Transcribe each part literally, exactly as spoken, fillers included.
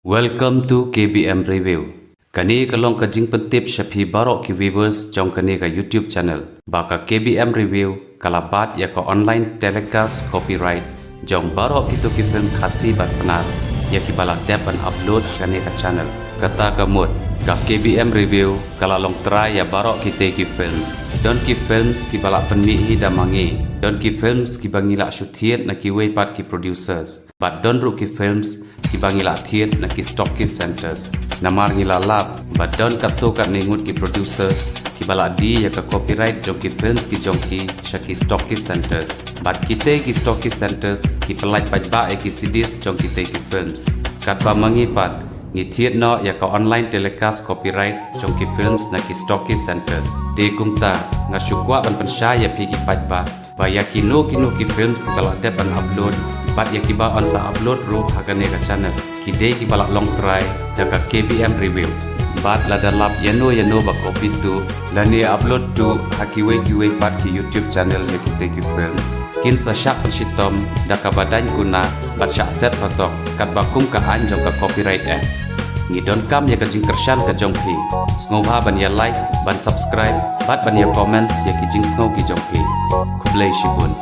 Welcome to K B M Review. Kane ka long ka jingpyntip sha phi baroh ki viewers jong kane ka YouTube channel. Ba ka K B M Review ka la bat ïa ka online telecast copyright jong baroh kito ki film Khasi bad Pnar ïa kiba la dep ban upload ha kane ka channel. Kata ka mut, ka K B M Review ka la long trai ïa baroh kitei ki films. Don ki films kiba la pynmih hi da ma ngi. Don ki films kiba ngi la shu thied na kiwei pat ki producers. Bad don ruh ki films kiba ngi la thied na ki stockist centres. Namar ngi la lap ba don katto katne ngut ki producers kiba la die ïa ka copyright jong ki films ki jong ki sha ki stockist centres. Bad kitei ki stockist centres ki pyllait paidbah ïa ki C Ds jong kitei ki films. Katba ma ngi pat ngi thied noh ïa ka online telecast copyright jong ki films na ki stockist centres. Te kumta nga shu kwah ban pynshai ïa phi ki paidbah ba ïa kino kino ki films kiba la dep ban upload bad ïa kiba yn sa upload ruh ha kane ka channel ki dei kiba la long trai da ka K B M Review. Bad lada lap ïano ïano ba copy tuh lane upload tuh ha kiwei kiwei pat ki YouTube channel ïa kitei ki films, kin sa shah pynshitom da kaba daiñ kuna bad shah set patok katba kum ka aiñ jong ka Copyright Act. Ngi donkam ïa ka jingkyrshan ka jong phi. Sngewbha ban ïa like, ban subscribe bad ban ïa comments ïa ki jingsngew ki jong phi. Khublei shibun.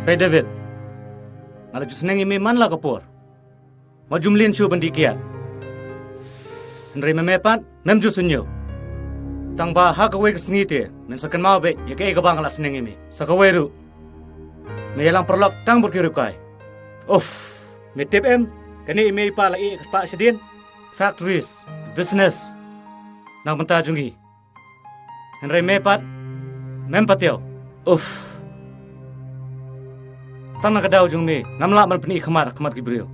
Peit David, nga la ju sneng ïa me man la ka por. Wat ju mlien shuh ban dih kiad. Hynrei me me pat mem ju sngewthuh. Tang ba ha kawei ka sngi te men sa kynmaw beit ïa kaei kaba nga la sneng ïa me. Sa kawei ruh, me ïalang paralok tang bad ki riewkai. Uff, me tip em, kane i mei i pa la ïeh ka spah shadien. Factories, business, na ka bynta jong ngi. Hynrei me pat mem patiaw. Uff. Tang na ka daw jong me ngam lah ban pyni khmat ha khmat ki briew.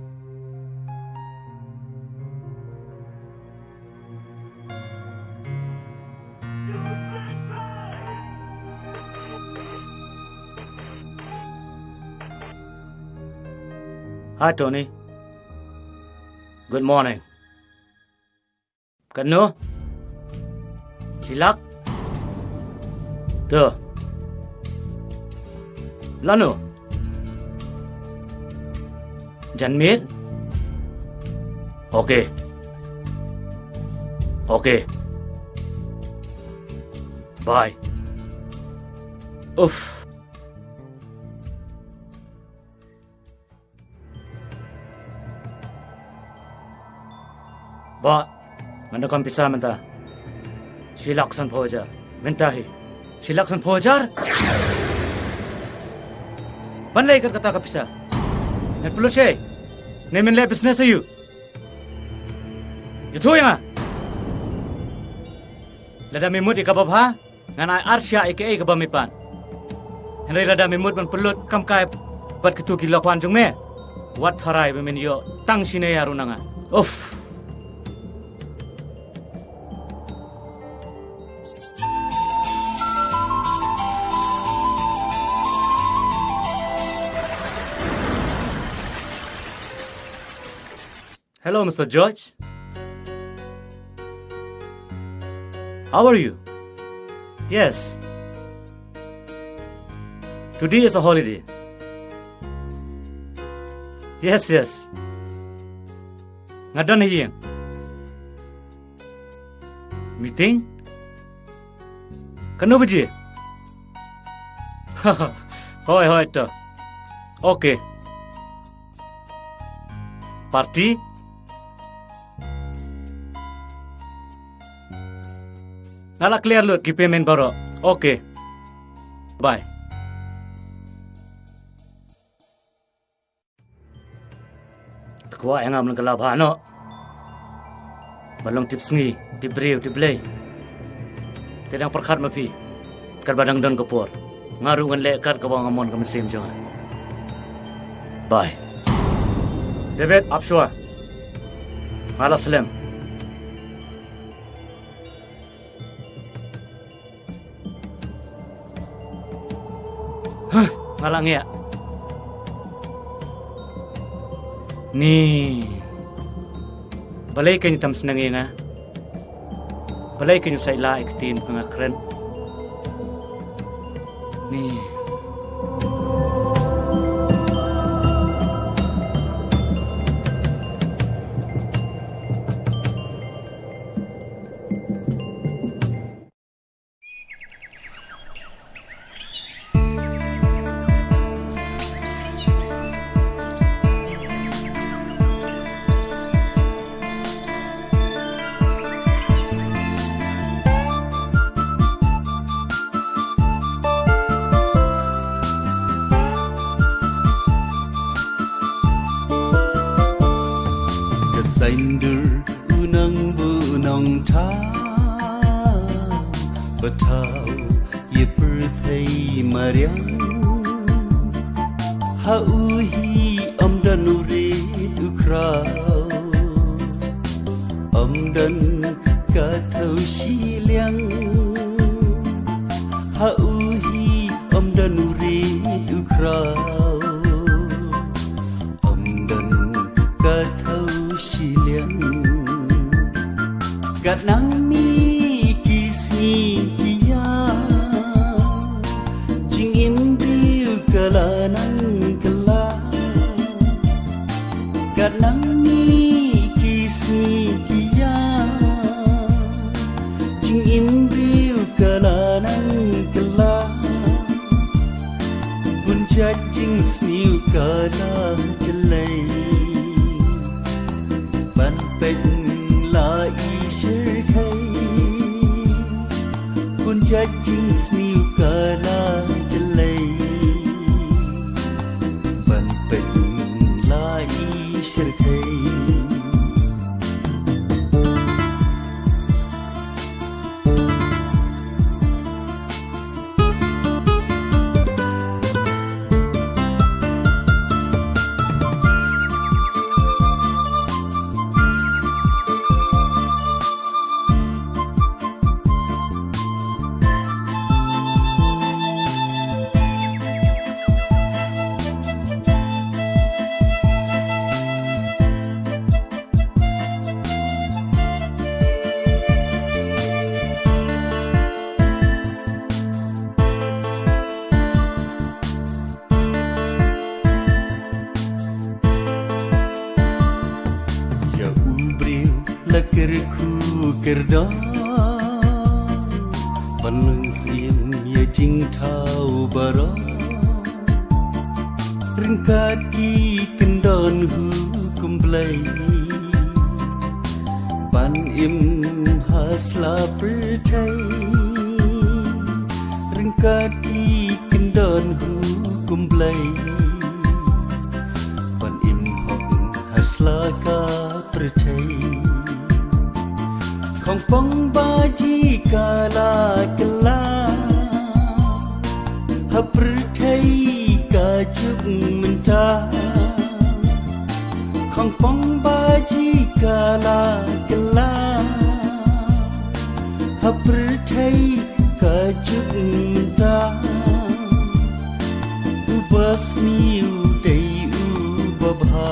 Hi Tony. Good morning. Katno? Shi lak? To. Lano? Janmiet? Okay. Okay. Bye. Uff. Bah, ngan donkam pisa mynta. Shi lak sanphew hajar. Mynta hi. Shi lak sanphew hajar? Ban leh kat kata ka pisa? Ngan pynlut shaei? Ne men leh business aïu? Ïathuh ïa nga. Lada me mut ïa kaba bha, ngan ai ar shyiap ïa kaei kaba me pan. Hynrei lada me mut ban pynlut kam kai bad kito ki lokwan jong me, wat tharai ba men ïoh tang shi naya ruh na nga. Uff. Hello, Mister George. How are you? Yes. Today is a holiday. Yes, yes. Nga don ha ïing. Meeting? Katno baje? Hooid, hooid to. Okay. Party? Nga la clear lut ki payment baroh. Okay. Bye. Kwah ïa nga ban kylla bha noh. Ban long tip sngi, tip briew, tip Blei. Te dang pyrkhat ma phi. Katba dang don ka por, nga ruh ngan leh kat kaba nga mon ka mynsiem jong nga. Bye. David, ap shuwa. Nga la slem. Huh, nga la ngiah. Ni. Balei kein tam sneng ïa nga? Balei kein u sait la ïa ka ktien ka nga kren? Ni. Ka saiñdur u nang bu nong thaw, ba thaw ïa pyrthei mariang. Ha u hi ym don u rit u khraw, ym don ka thew shiliang. Ha u hi ym don u rit u khraw, ym don ka thew shiliang. Kat nang mih ki sngi ki ïa, jingim briew ka la nang kylla. Kat nang mih ki sngi ki ïa, jingim briew ka la nang kylla. Bun jait jingsniew ka la jlei, ban peit la i shyrkhei. Bun jait jingsniew ka la jlei, ban peit la i shyrkhei. Ïa u briew la kyrkhu kyrdoh, ban leh siem ïa jingthaw baroh. Ryngkat ki kyndon hukum Blei, ban im ha sla pyrthei. Ryngkat ki kyndon hukum Blei, ban im hok ha sla ka pyrthei. Khongpong baji ka la kylla, hap Pyrthei ka juk mynta, khongpong baji ka la kylla. Ha pyrthei ka juk mynta, uba sniew dei uba bha,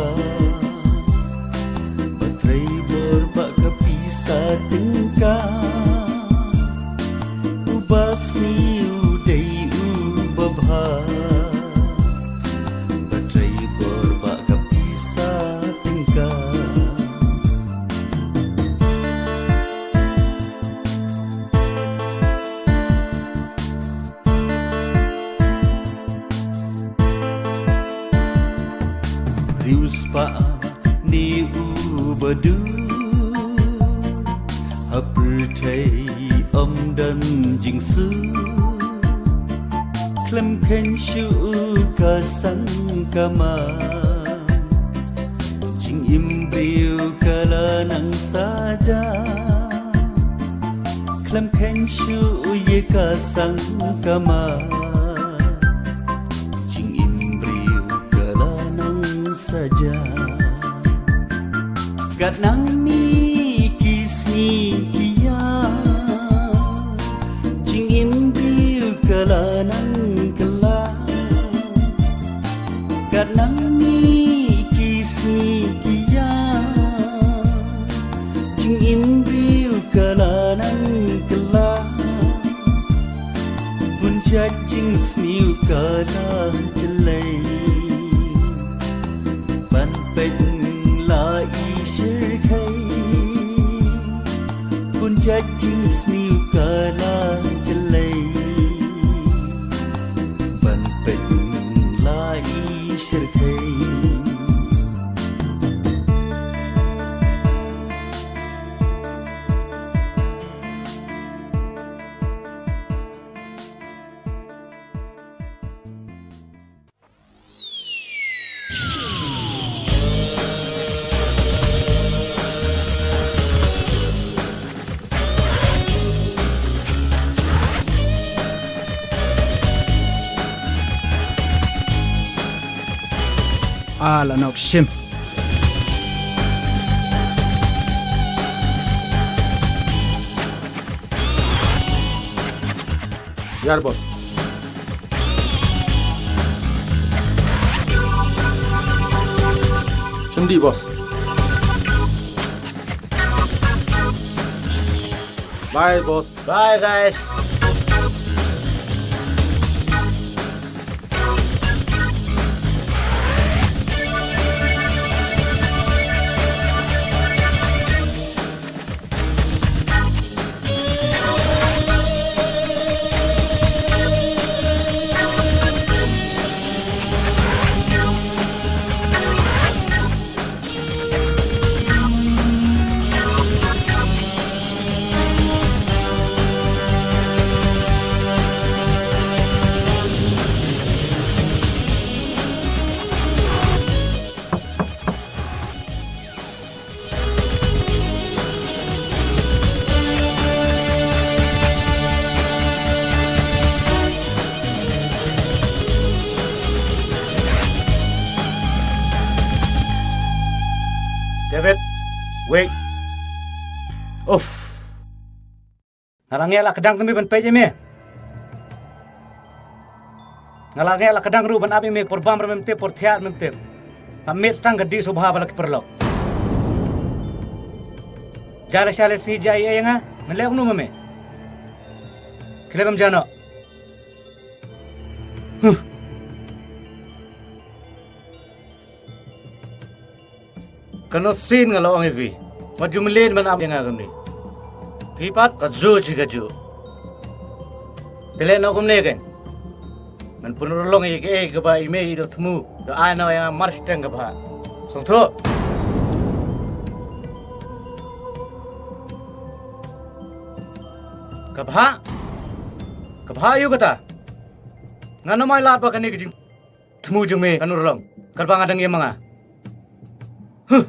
ba trei bor ba ka pisa tyngka. Uba sniew dei uba bha, ba trei bor ba ka pisa tyngka. Riewspah ne uba duh, ha pyrthei ym don jingsuk. Khlem kheiñ shuh ka sang ka man, jingim briew ka la nang saja. Khlem kheiñ shuh ïa ka sang ka man, jingim briew ka la nang saja. Kat nang mih ki sngi ki ïa, jingim briew ka la nang kylla. Kat nang mih ki sngi ki ïa, jingim briew ka la nang kylla. Bun jait jingsniew ka la jlei, ban peit la i shyrkhei. Bun jait jingsniew ka la jlei, ban peit la i shyrkhei. Ah, la nok shim. Yar, boss. Chundi, boss. Bye, boss. Bye, guys. David, wait. Uff. Nga la ngeh la kdang te me ban peit ïa me. Nga la ngeh la kdang ruh ban ap ïa me, por bam ruh mem tip, por thiah mem tip. Nga mih tang ka dih sngewbha ba la ki paralok. Jai la shai la sngi jai ïa nga, men leh kumno ma me? Khie leit bam ja noh. Huh. Kano sien nga la ong ïa phi, wat ju mlien ban ap ïa nga kumne. Phi pat kajuh shi kajuh. Phi leh noh kumne kein. Men pynurlong ïa kaei kaba i mei i da thmu, da ai noh ïa nga mar shiteng ka bhah. Sngewthuh? Ka bhah? Ka bhah aiu kata? Ngan ym ailad ba kane ka jing thmu jong me kan urlong katba nga dang ïeng ma nga. Huh.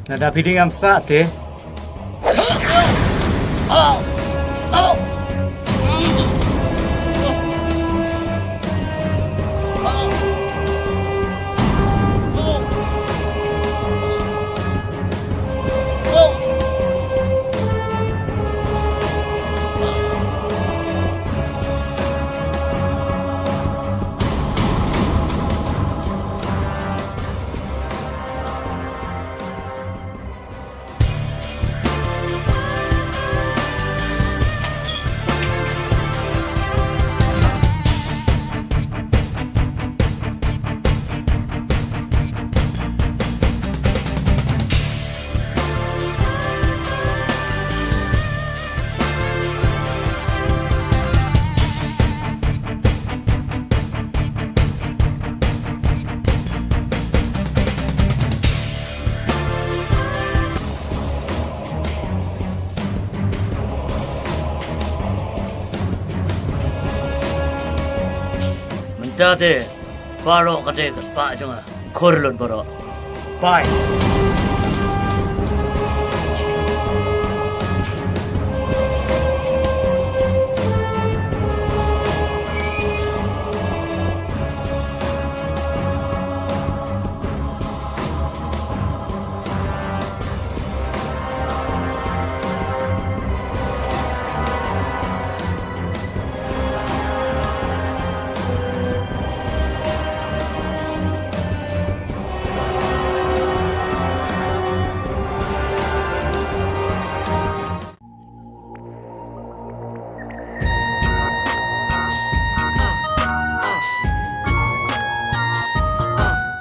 Lada phi dang ïam sah te. Mynta te baroh kata ka spah jong nga khur lut baroh. Bye.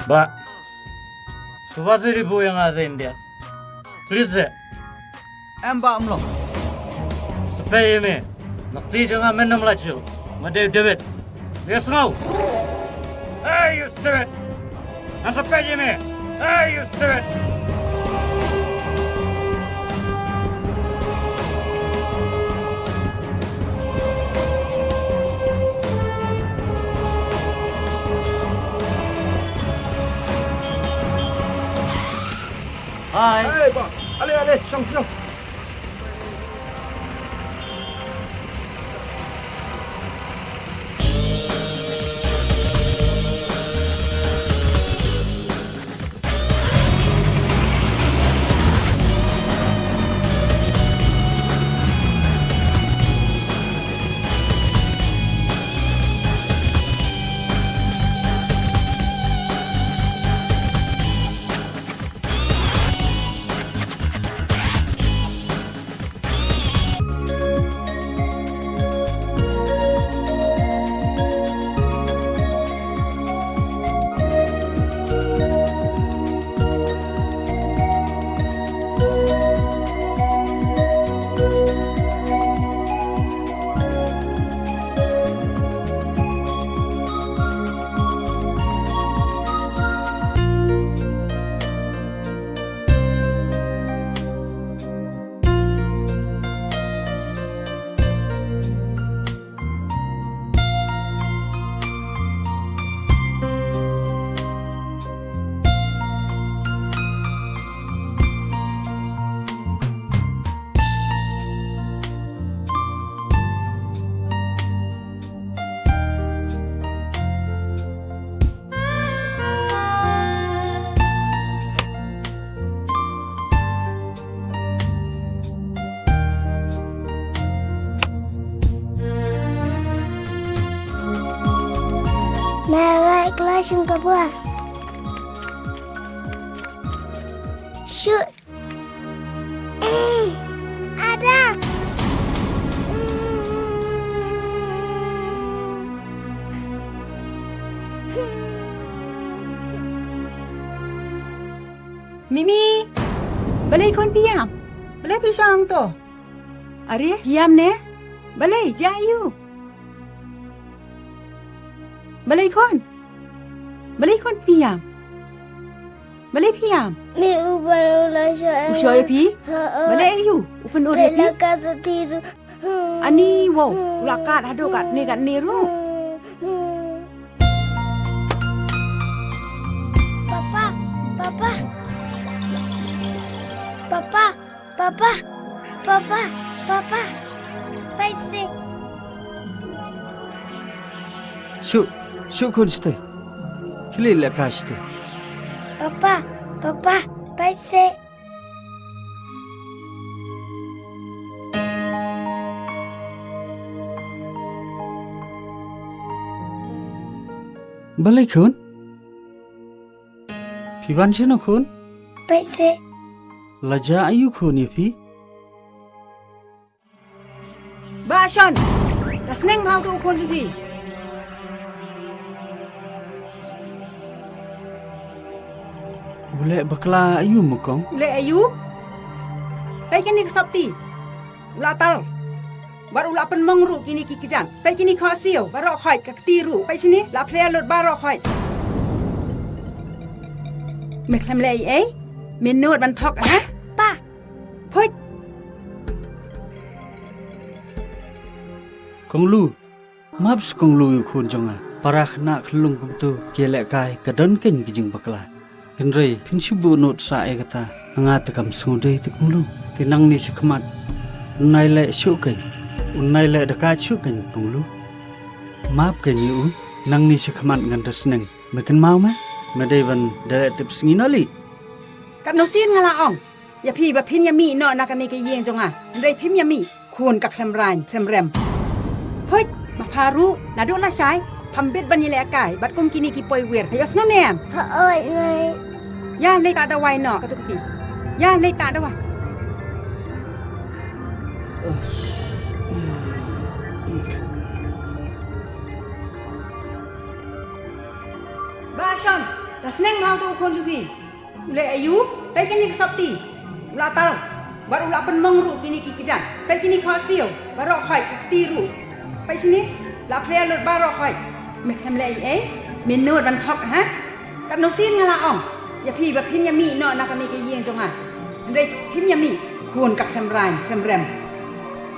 Bah, suba siri bu yang ada India. Please, eh. Em ba mlo. Spei me. Nakti janga menam lachu. Made David. Yes, no. Hey, you stupid. Nasa page me. Hey, you stupid. Hi. Hey, boss. Ale, ale, shong, shong. Mary, Klaus, and Kabua. Shoot. Ada. Mimi, balei khun phi ïam? Balei phi shong to? Are, phi ïam ne? Balei, jia ïa u. Balei khun? Balei khun phi ïam? Balei phi ïam? Mi u ba u la sha. U sha ïa phi? Ha, ha. Balei ïa u? U pynurlong ïa phi? Ka sa ti ru. Ani, wow, u la kat haduh katne katne ruh. Papa, papa. Papa, papa, papa, paise. Shu, shu khun site. Khie leh ka site. Papa, papa, paise. Balei khun? Phi wan shano khun? Paise. La jia aïu khun ïa phi? Bah Shon, da sneng bha uto u khun jong phi. U leh bakla aïu mo kong? U leh aïu? Peit kine ki sopti. U la tar. Bad u la pynmong ruh kine ki kjat. Peit kine ki khohsiew baroh khoit, ka kti ruh. Peit shini, la phlei lut baroh khoit. Me khlem leh ei ei? Me nud ban thok ha? Pa. Phuit. Kong Lu, map seh Kong Lu ïa u khun jong nga. Para khynnah khyllung kumto ki lehkai, ka don keiñ ki jingbakla. Hynrei phin shu buh nud sa ïa kata. Nga te kam sngewdei te Kong Lu. Te nangne shakhmat un nai leh shuh keiñ, un nai leh da ka shuh keiñ Kong Lu. Map keiñ ïa u. Nangne shakhmat ngan da sneng. Me kynmaw me, me dei ban da leh tipsngi noh lei. Katno sien nga la ong ïa phi ba phin ïa mih noh na kane ka ïing jong nga. Hynrei phim ïa mih. Khun ka khlem raiñ khlem rem. Phuit, ma pha ruh naduh lashai. Kham bit ban ïalehkai bad kum kine ki poiwir. Ïohsngew ne em? Hooid mei. Ïa leit tah dawai noh katu kati. Ïa leit tah dawai. Bah Shon, da sneng bha uto u khun jong phi. U leh aïu? Peit kine ki sopti. U la tar. Bad u la pynmong ruh kine ki kjat. Peit kine ki khohsiew baroh khoit, ka kti ruh. Peit shini, la phlei lut baroh khoit. Me khlem leh ei ei? Me nud ban thok ha? Katno sien nga la ong ïa phi ba phin ïa mih noh na kane ka ïing jong nga. Hynrei phim ïa mih. Khun ka khlem raiñ khlem rem.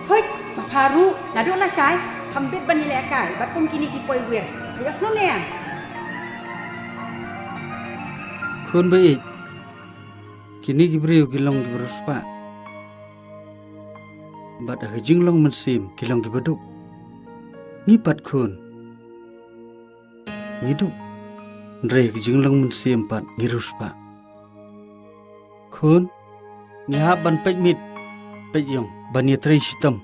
Phuit, ma pha ruh naduh lashai. Kham bit ban ïalehkai bad kum kine ki poiwir. Ïohsngew ne em? Khun ba ïeit, kine ki briew ki long kiba riewspah. Bad ha ka jinglong mynsiem ki long kiba duk. Ngi pat khun ngi duk. Hynrei ha ka jinglong mynsiem pat ngi riewspah. Khun, ngi hap ban peit miet peit ïong, ban ïatrei shitom,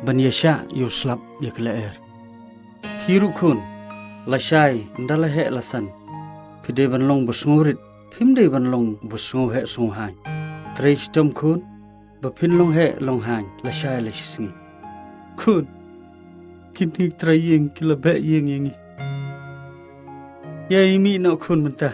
ban ïashah ïa u slap ïa ka lyer. Phi ruh khun, lashai ynda la heh la san, phi dei ban long ba sngewrit, phim dei ban long ba sngewheh sngewhaiñ. Trei shitom khun, ba phin long heh long haiñ lashai la shisngi. Khun, kine ki trai ïing ki la beh ïing ïa ngi. Ïa ïa mih noh khun mynta.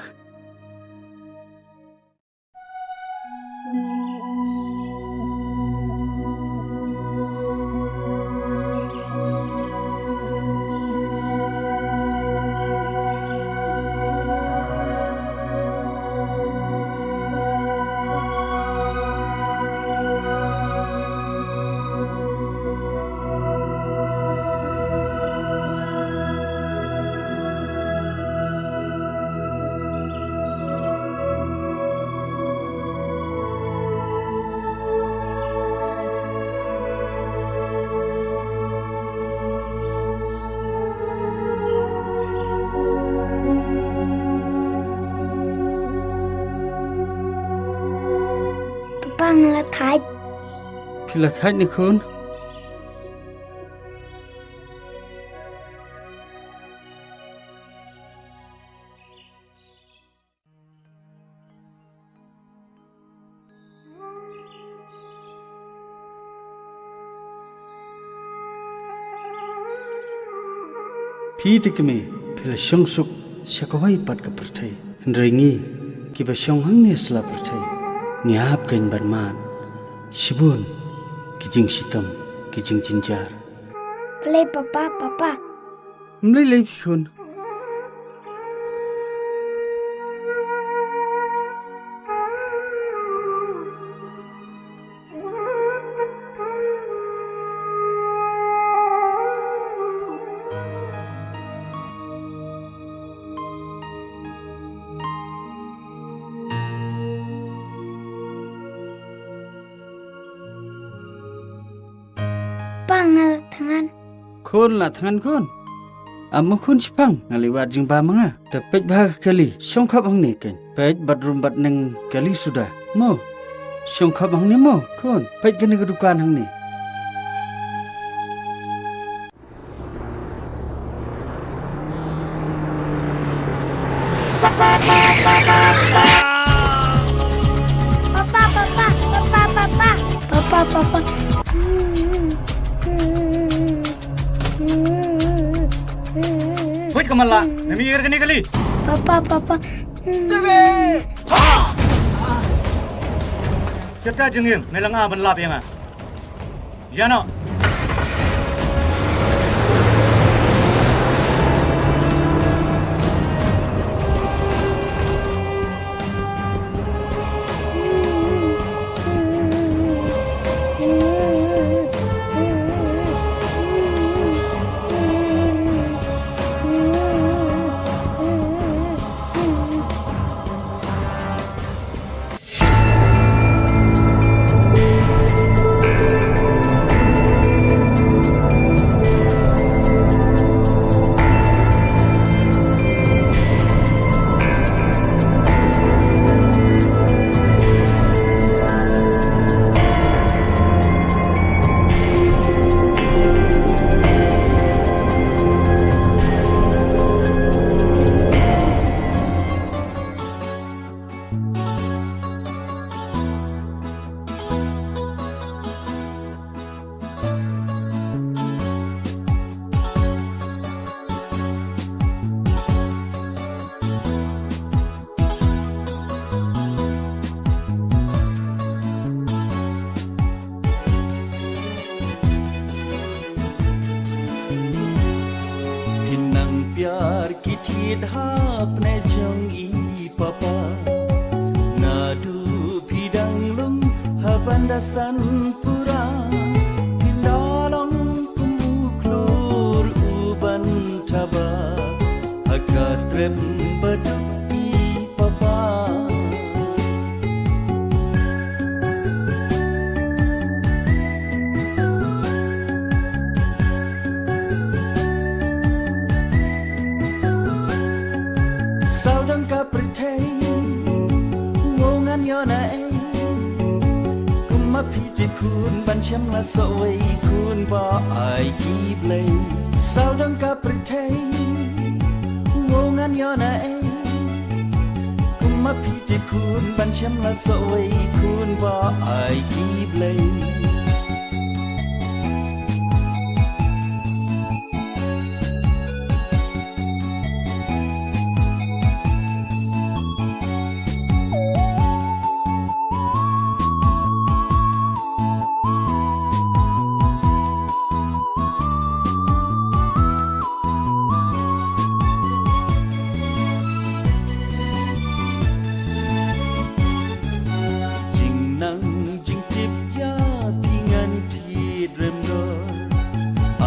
Papa, nga la thait. Phi la thait ne khun? Phi te kmie, phi la shong suk sha kawei pat ka pyrthei. Hynrei ngi, kiba shong hangne sla pyrthei, ngi hap keiñ ban mad shibun ki jingshitom, ki jingjynjar. Balei papa, papa? Ym lei lei phi khun. Khun, la thngan khun. Amo khun, shipang, nga la wad jingbam ma nga. Te peit bha ka kali, shong khop hangne kein. Peit bad rung bad neng kali suda. Mo, shong khop hangne mo khun. Peit kane ka dukan hangne. Papa, papa, papa, papa. Papa, papa. Peit ka man la, me mih ïa kane ka kali. Papa, papa. Shet jingim, me la nga ban lap ïa nga. Ïa noh. Phin nang pynïar ki thied ha pneh jong i papa. Naduh phi dang lung ha ban da san pura, phin da long kum u khlur u ban thaba ha ka trep ba duk i papa. Sawdong ka pyrthei, wow ngan ïoh na ei? Kum ma phi te khun ban shem la sawei khun ba ai ki blei. Sawdong ka pyrthei, wow ngan ïoh na ei? Kum ma phi te khun ban shem la sawei khun ba ai ki blei. Jingnang jingtip ïa phi ngan thied rem dor.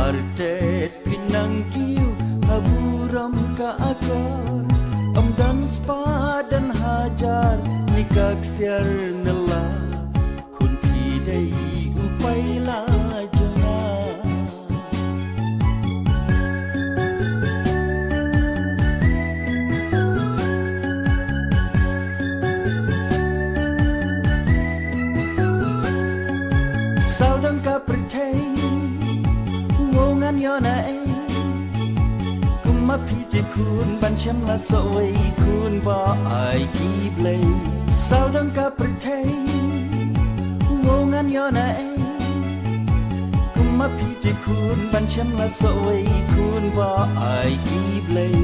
Artet phin nang kiew ha burom ka akor. Ym don spah don hajar ne ka ksiar ne la. Khun phi dei u paila jong nga. Sawdong ka pyrthei, wow ngan ïoh na ei? Kum ma phi te khun ban shem la sawei khun ba ai ki blei. Sawdong ka pyrthei, wow ngan ïoh na ei? Kum ma phi te khun ban shem la sawei khun ba ai ki blei.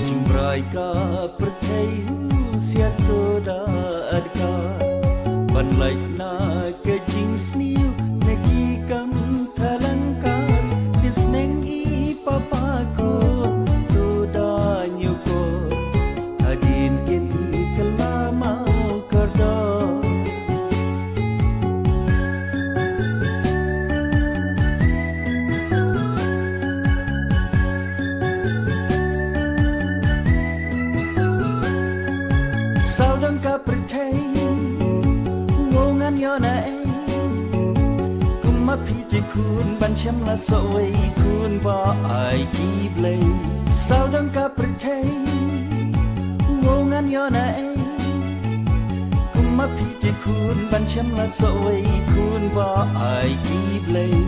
Jingbrai ka pyrthei husiar to da adkar. Ban lait na ka jingsniew na ki kam thalangkar. Tin sneng i papa ko to da ñiewkor. Hadien kin kylla maw kordor. Sawdong ka pyrthei, wow ngan ïoh na ei? Kum ma phi te khun ban shem la sawei, khun ba ai ki blei. Sawdong ka pyrthei, wow ngan ïoh na ei? Kum ma phi te khun ban shem la sawei, khun ba ai ki blei.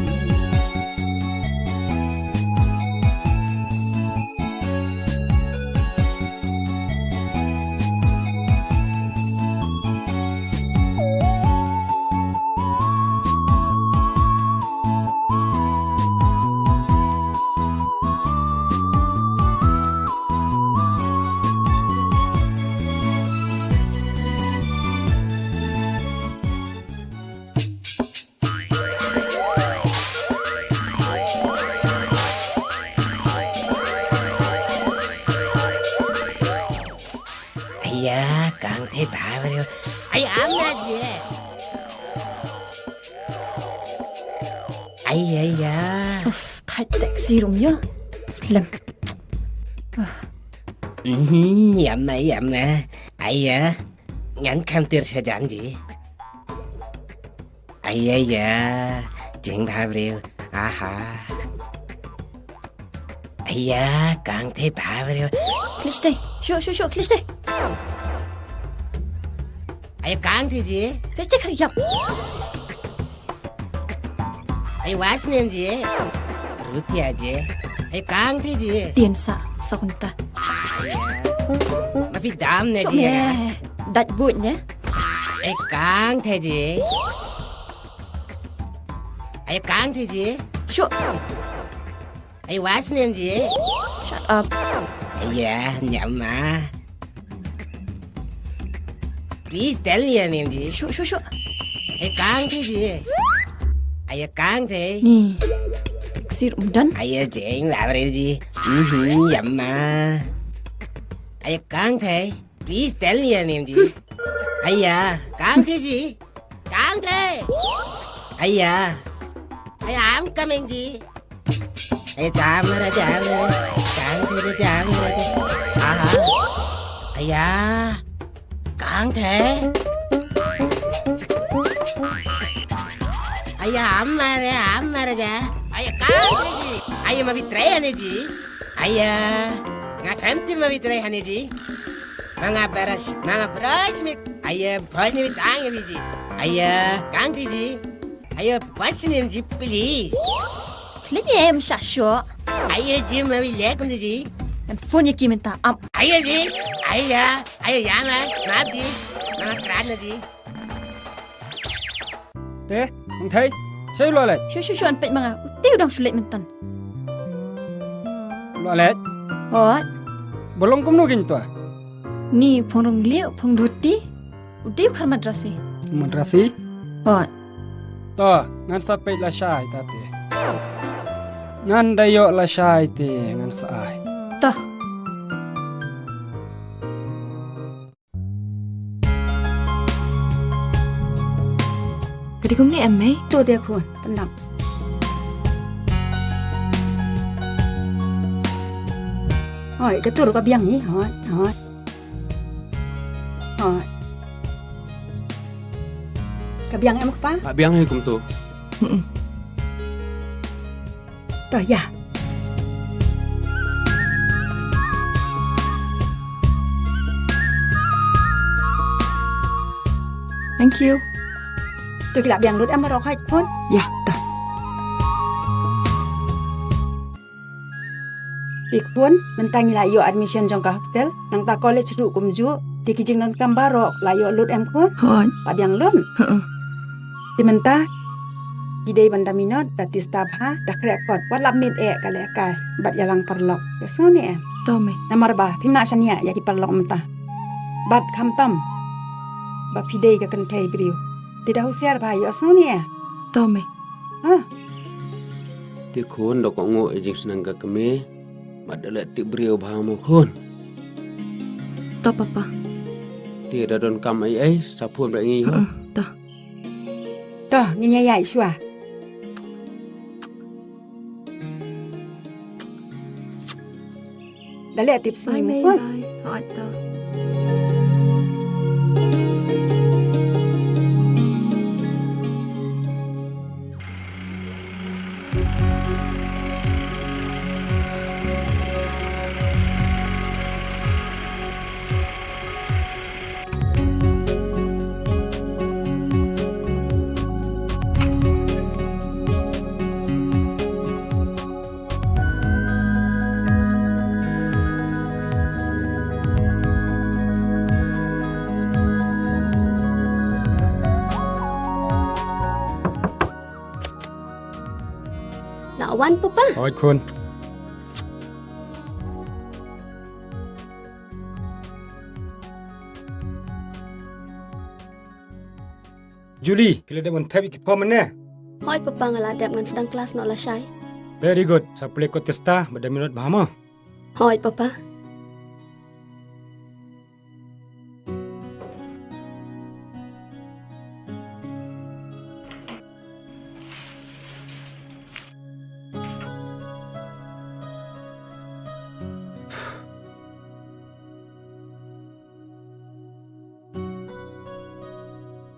Aya, kang te bha briew. Aya, am na je. Aya, aya. Uff, thait taxi rum ïa. Slem. Mhm, ïa ma, ïa ma. Aya, ngan kham tiar sha jan ji. Aya, aya, jing bha briew. Aha. Aya, kang te bha briew. Klis te, shu, shu, shu, klis te. Aya, kang te ji. Klis te khar yap. Aya, what's name ji? Rutia ji. Aya, kang te ji. Dien sa, sa kunta. Ma phi dam ne ji. Shu me, dat buit ne. Aya, kang te ji. Aya, kang te ji. Shu. Aya, what's name ji? Shut up. Aya, nyam ma. Please tell me your name ji. Shu, shu, shu. Aya, kang te ji. Aya, kang te. Ni. Sir umdan. Aya, jing bha briew ji. Mhm, nyam ma. Aya, kang te. Please tell me your name ji. Aya, kang te ji. Kang te. Aya. Aya, I'm coming ji. Aya, jam ra, jam ra. Kang te, jam ra ji. Aha. Aya. Kang te. Aya, am ra, am ra ja. Aya, kang te ji. Aya, ma phi trei ne ji. Aya, nga khanti ma phi trei ne ji. Ma nga brush, ma nga brush mi. Aya, brush ni mi tang mi ji. Aya, kang te ji. Aya, what's name ji, please? Klik ni em sha shu. Aya ji, ma phi leh kum te ji. Ngan phone ïa ki mynta am. Aya ji, aya, aya ïa ma, ma ji. Ma nga krat na ji. Te, Kong Thei, shai u la leit? Shu, shu, shu, an peit ma nga. U te u dang shu leit myntan. U la leit? Hooid. Ba long kumno kein to? Ni phong rong lieh, phong dhoti. U dei u khar Madrasi. Madrasi? Hooid. To, ngan sa peit lashai ta te. Ngan da ïoh lashai te, ngan sa ai. To. Ka dei kumne em mei? To de khun, pyndap. Hooid, ka tur ka biang hi, hooid, hooid. Hooid. Ka biang em kpa? Ka biang hi kumto. Mm-mm. To ïa. Thank you. To ki la biang lut em baroh khait khun? Ïa, to. Te khun, mynta ngi la ïoh admission jong ka hostel, nangta college ruh kumjuh, te ki jingdonkam baroh la ïoh lut em khun? Hooid. La biang lut? Hooid. Te mynta ki dei ban da minot, da tista bha, da khreh kot, wat lap miet eh ka lehkai bad ïalang paralok. Ïohsngew ne em? To mei. Namar ba phim lah shaniah ïa ki paralok mynta. Bad khamtam ba phi dei ka kynthei briew, te da husiar bha, ïohsngew ne em? To mei. Ha? Te khun, da kohnguh ïa jingsneng ka kmie, bad da leh tip briew bha mo khun. To papa. Te da donkam ei ei, sa phone bad ngi ho. Hooid, to. To, ngin ïa ïaid shuwa. Da leh tip sngi mo khun. Bye mei, bye. Hooid, to. Wan papa. Hooid khun. Julie, phi la dep ban thep ïa ki form ne? Hooid papa, nga la dep, ngan sdang klas noh lashai. Very good. Sa plie kot testa bad da minot bha mo. Hooid papa.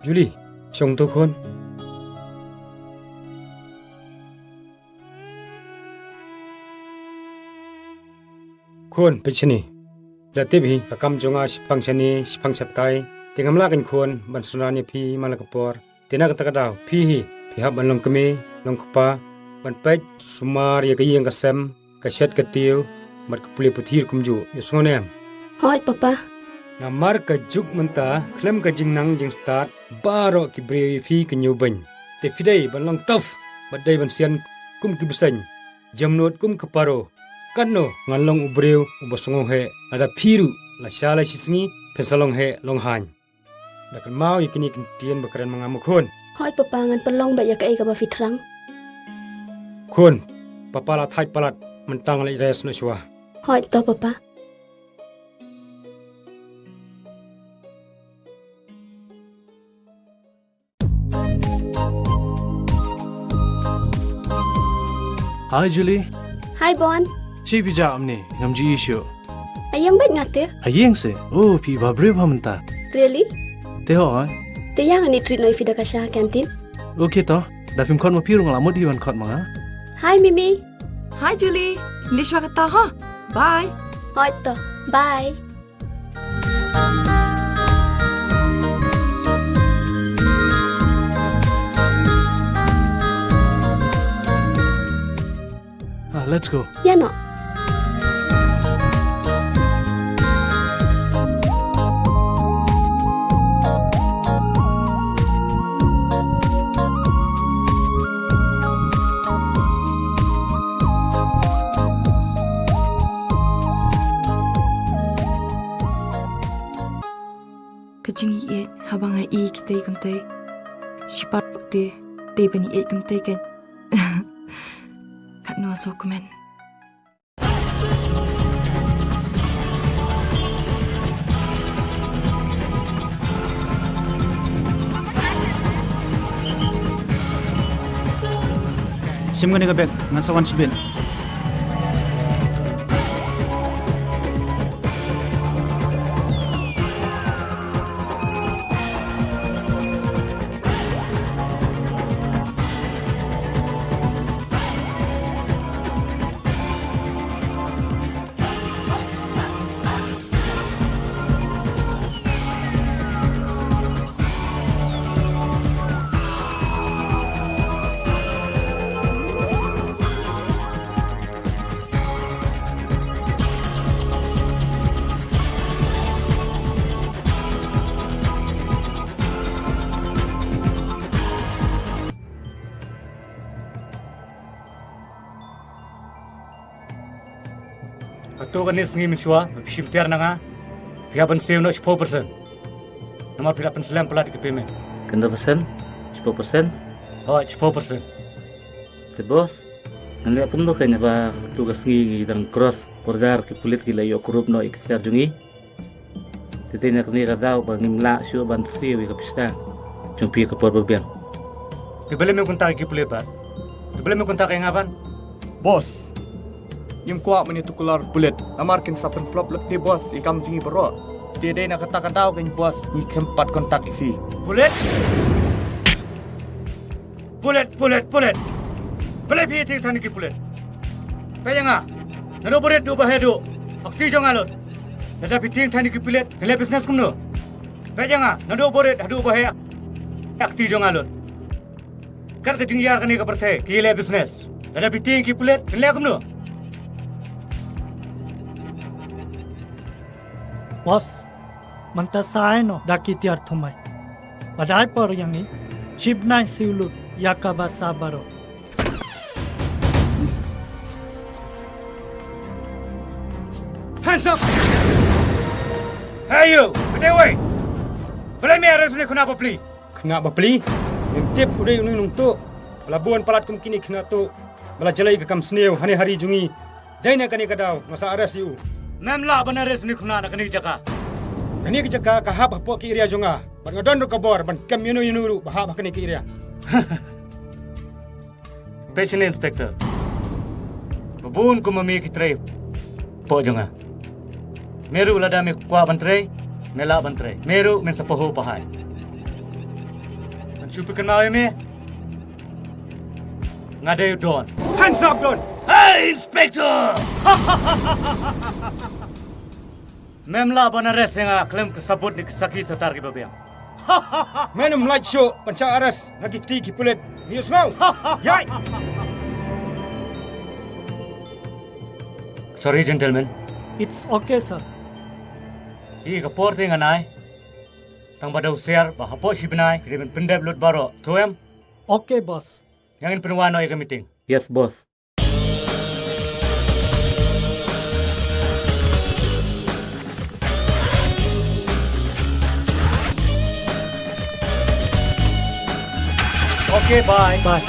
Julie, shong to khun. Khun, peit shane. La tip hi, ka kam jong nga shiphang shane, shiphang shatai. Te ngam lah kein khun ban synran ïa phi man la ka por. Te na kata ka daw, phi hi, phi hap ban long kmie, long kpa, ban peit sumar ïa ka ïing ka sem, ka shet ka tiew, bad ka pule puthi kumjuh, ïohsngew ne em? Hooid papa. Namar ka juk mynta, khlem ka jingnang jingstad, baroh ki briew ïa phi ki ñiewbeiñ. Te phi dei ban long tough, bad dei ban sian kum ki bseiñ, jemnud kum ka paro. Katno ngan long u briew uba sngew heh lada phi ruh lashai la shisngi phin sa long heh long haiñ. Da kynmaw ïa kine ki ktien ba kren ma nga mo khun. Hooid papa, ngan pynlong beit ïa kaei kaba phi thrang. Khun, papa la thait palat, mynta ngan leit rest noh shuwa. Hooid to papa. Hi Julie. Hi Bon. Shi phi jah amni, ngam ju ïohi shuh. Ha ïing beit nga te. Ha ïing se? Oh, phi bha briew bha mynta. Really? Te hooid. Te ïa ngan ïa treat noh ïa phi da ka sha canteen. Okay to. Da phim khot ma phi ruh nga la mut hi ban khot ma nga. Hi Mimi. Hi Julie. Leit shuwa kata ha. Bye. Hooid to. Bye. Ah, let's go. Ïa noh. Ka jingïeit haba nga ïohi kitei kumtei. Shipat te, te ban ïeit kumtei kan. Katno sngewkmen. Shim kane ka bag, ngan sa wan shibit. Hato kane sngi mynshuwa ba phi shim tiar na nga, phi hap ban siew noh shiphew percent. Namar phi la pynslem palat ïa ka payment. Khyndai percent? Shiphew percent? Hooid, shiphew percent. Te boss, ngan leh kumno kane ba tu ka sngi ngi dang cross border, ki pulit ki la ïoh kurup noh ïa ki tiar jong ngi. Te dei na kane ka daw ba ngim lah shuh ban siew ïa ka pisa jong phi ha ka por ba biang. Te balei mem contact ïa ki pulit pat? Te balei mem contact ïa nga pat? Boss, ngim kwah mane tu kular pulit. Namar kin sa pynflop lynti boss ïa ka kam jong ngi baroh. Te dei na kata ka daw kan boss ngi khlem pat contact ïa phi. Pulit? Pulit, pulit, pulit. Balei phi ïa tieng than ïa ki pulit? Peit ïa nga. Naduh ba rit haduh ba heh haduh, ha kti jong nga lut. Lada phi tieng than ïa ki pulit, phin leh business kumno? Peit ïa nga, naduh ba rit haduh ba heh, ha kti jong nga lut. Kat ka jingïar kane ka pyrthei, ki leh business. Lada phi tieng ïa ki pulit, phin leh kumno? Boss, mynta sa ai noh da ki tiar thymmai. Ba dei por ïa ngi shim bnai siew lut ïa ka ba sah baroh. Hands up! Hey you! Bad wei! Balei me arrest une u khynnah bapli? Khynnah bapli? Mem tip u dei une u nongtuh ba la bun palat kum kine ki khynnah tuh ba la jlei ka kam sniew hane ha ri jong ngi. Dei na kane ka daw nga sa arrest ïa u. Mem lah ban arrest une u khynnah na kane ka jaka. Kane ka jaka ka hap hapoh ki area jong nga bad nga don ruh ka bor ban kem ïano ïano ruh ba hap ha kane ka area. Peit shane Inspector. Ba bun kum ma me ki trei hapoh jong nga. Me ruh lada me kwah ban trei, me lah ban trei. Me ruh men sa pahuh pahai. Ngan shu pynkynmaw ïa me. Nga dei u Don. Hands up, Don! Hey, Inspector! Mem lah ban arrest ïa nga khlem ka sabut ne ka sakhi satar kiba biang. Men ym lah shuh ban shah arrest na ki kti ki pulit. Me ïohsngew? Ïai! Sorry, gentlemen. It's okay, sir. Ïa ka por te ngan ai. Tang ba da u sir ba hapoh shi bnai phi dei ban pyndep lut baroh. To em? Okay, boss. Ïa ngin pynwan noh ïa ka meeting. Yes, boss. Okay, bye. Bye.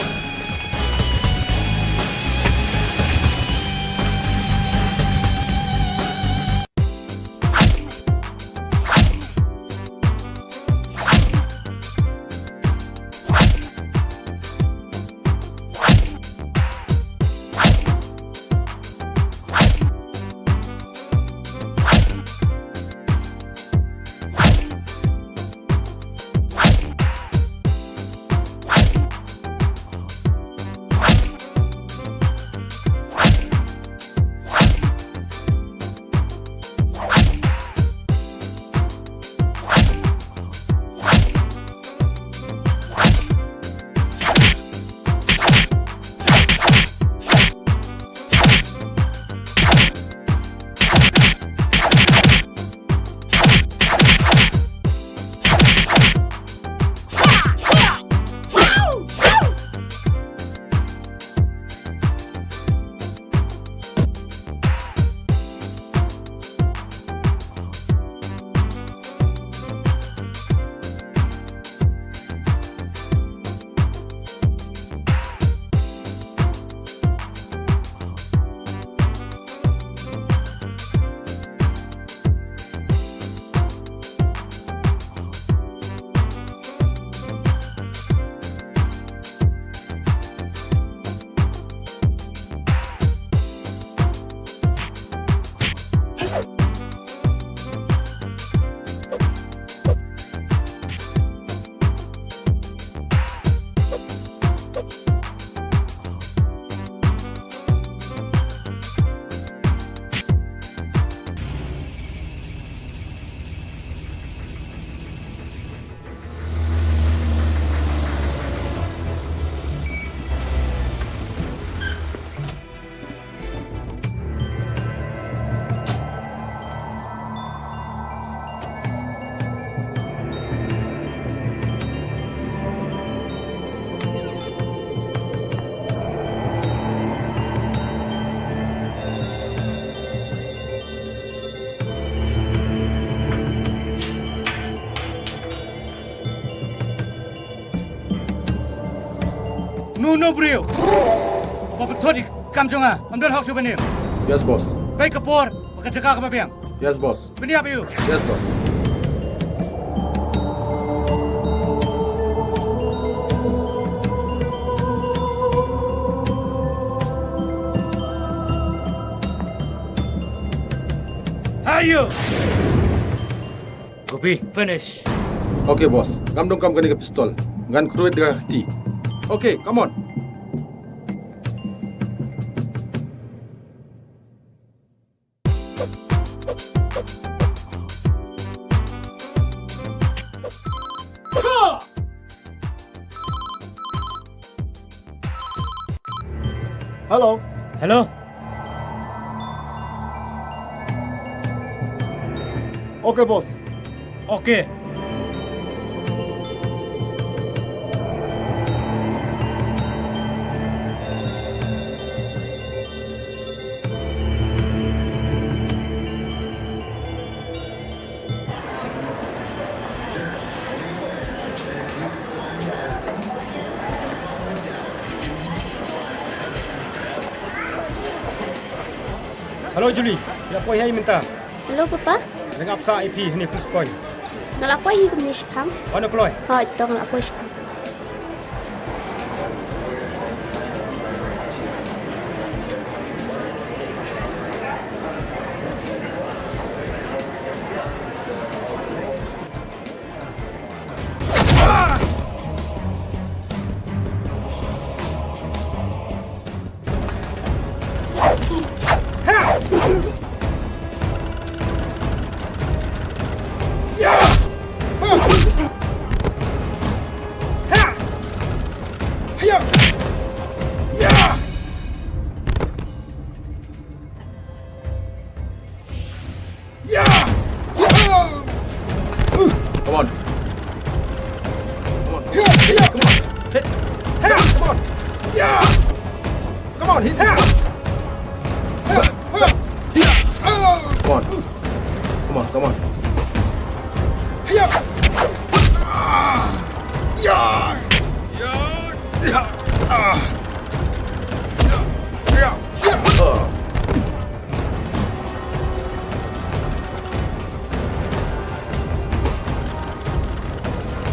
Uno uno u briew uba pynthut ïa ka kam jong nga, ym don hok shuh ban im. Yes, boss. Peit ka por bad ka jaka kaba biang. Yes, boss. Pynïap ïa u. Yes, boss. Hey, you! Gopi, finish. Okay, boss. Ngam donkam kane ka pistol. Ngan khrui da ka kti. Okay, come on. Hello. Hello. Okay, boss. Okay. Hello Julie, ïa poi hi mynta. Hello Papa. Nga la ap sah ïa phi hangne police point. Nga la poi hi kumne shipang. Wan kloi. Hooid to, nga la poi shipang. Come on. Come on. Come on. Hit. Come on. Come on, hit. Come on. Come on, come on.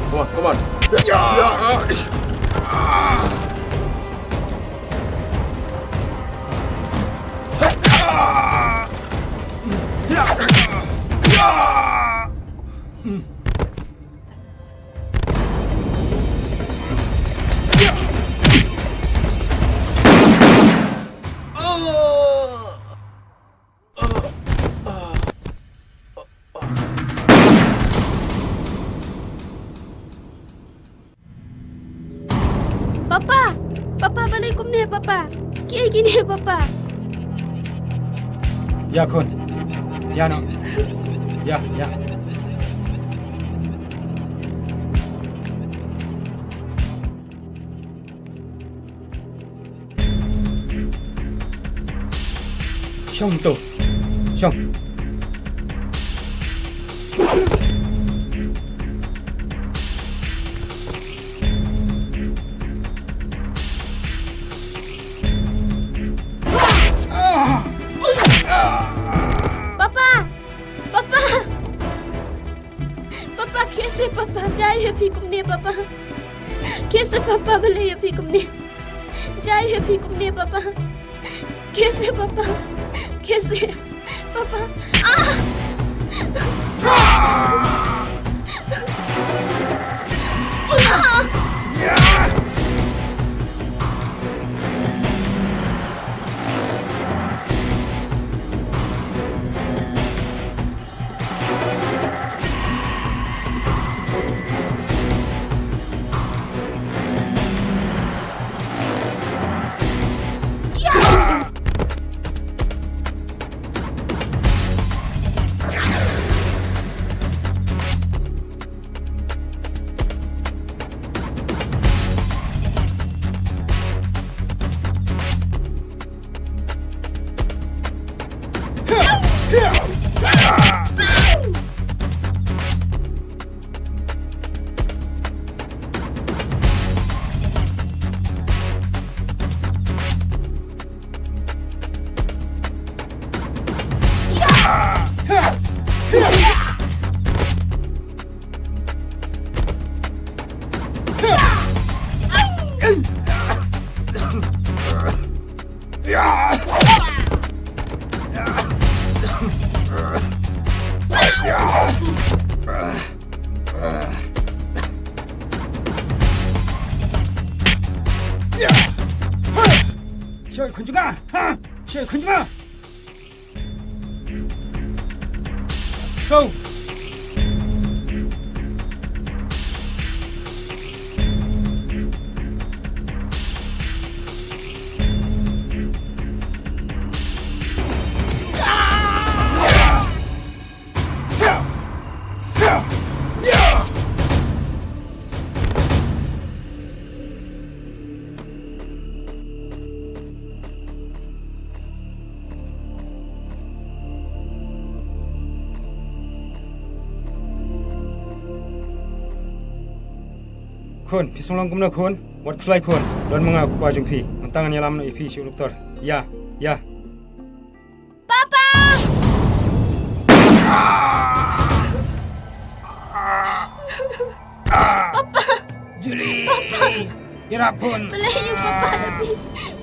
Come on, come on. Papa! Papa, balei kumne, Papa? Kiei kine, Papa? Ïa khun. Ïa noh. Ïa, ïa. Shong to. Shong. Papa! Papa! Papa, kaise Papa, jai ïa phi kumne Papa. Kaise Papa, balei ïa phi kumne. Jai ïa phi kumne Papa. Kaise Papa. Kaise Papa. Ah! Ah! Shoi khun jong nga, ha? Shoi khun jong nga. Shong. Khun, phi sngewlong kumno khun? Wat khuslai khun. Don ma nga u kpa jong phi. Mynta ngan ïalam noh ïa phi sha u doktor. Ïa, ïa. Papa! Ira pun. Balei ïa u papa la phi?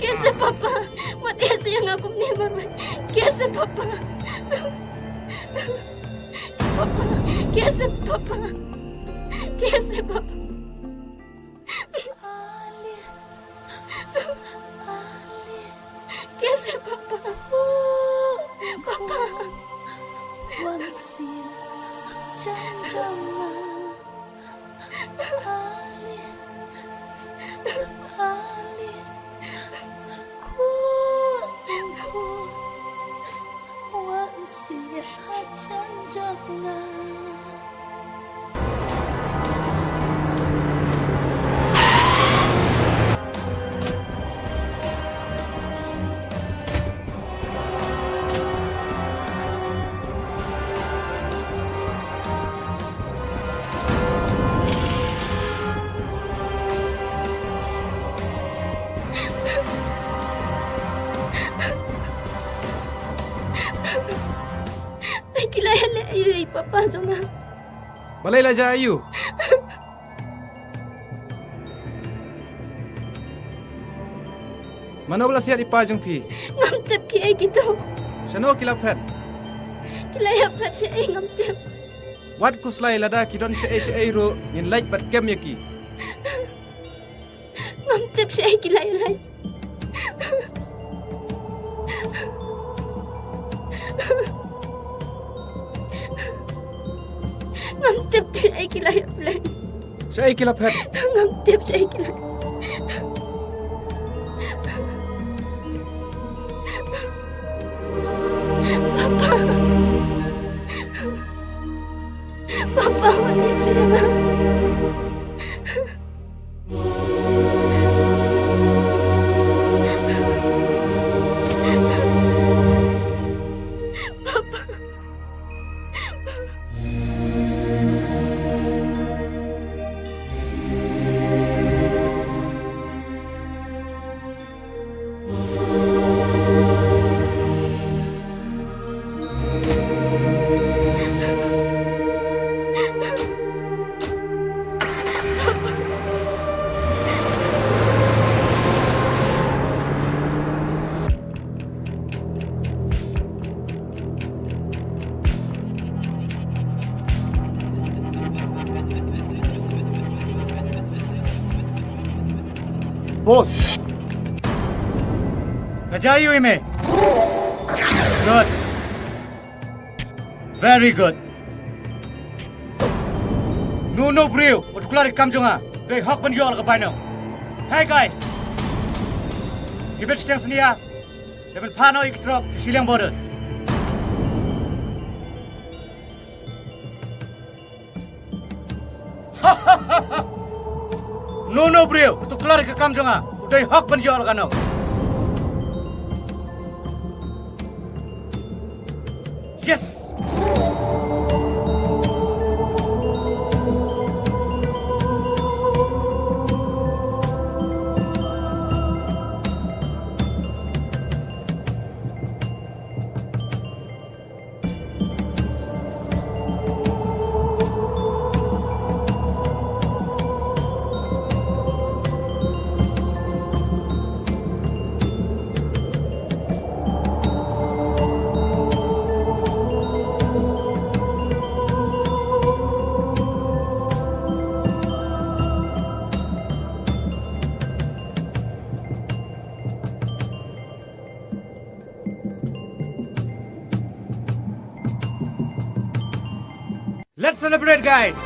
Kaei sa papa? Wat ïa sa ïa nga kumne marwei. Kaei sa papa? Papa, kaei sa papa? Kaei sa papa? Kaei sa papa? Papa. Phi ki la ïaleh aïu ïa i papa jong nga? Balei la jia aïu? Mano ba la siat i pa jong phi? Ngam tip kiei kito. Shano ki la phet? Ki la ïa phet shaei ngam tip. Wat khuslai, lada ki don shaei shaei ruh ngin leit bad kem ïa ki. Ngam tip shaei ki la ïa leit. Ngam tip shaei ki la ïa phet. Shaei ki la phet? Ngam tip shaei ki la. Papa. Papa, wat ïa sngewbha. Boss. Ka jia aïu ïa me? Good. Very good. Uno uno u briew uba kular ïa ka kam jong nga u dei hok ban ïoh la ka bainong. Hey guys. Ki bit shiteng snia. Te ban phah noh ïa ki trok ki shiliang borders. Uno uno u briew uba kular ïa ka kam jong nga u dei hok ban ïoh la ka nong. Yes. Let's celebrate, guys!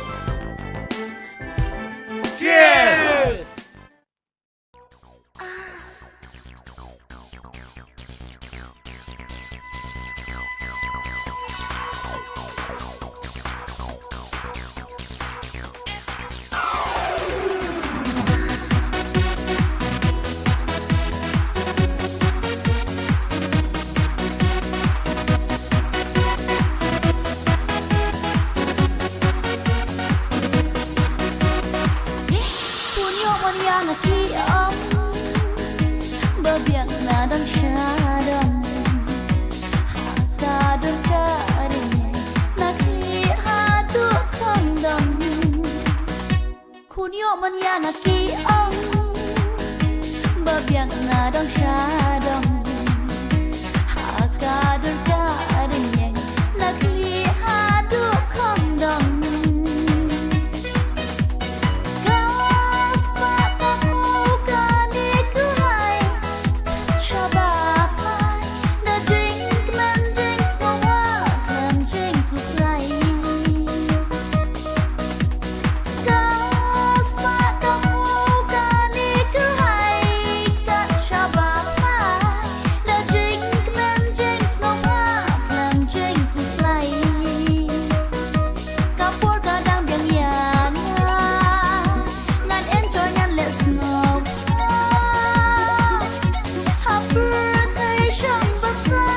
Cheers! Pun ïoh mon ïa nga ki ong ba biang na dang sha dong. Ha ka dur ka ring na ki ha tu kong dong. Khun ïoh mon ïa nga ki ong Ba biang na dong sha dong. Ha ka dur ka ring ïeng. Na khlieh haduh khom dong. Ka spah ka phew kane khuhai. Sha ba phai. Da jingkmen jingsngewbha khlem jingkhuslai. Ka spah ka phew kane khuhai kat sha ba phai. Da jingkmen jingsngewbha khlem jingkhuslai. Ka por ka dang biang ïa nga. Ngan enjoy ngan leh sngewbha. Ha pyrthei shong ba sah.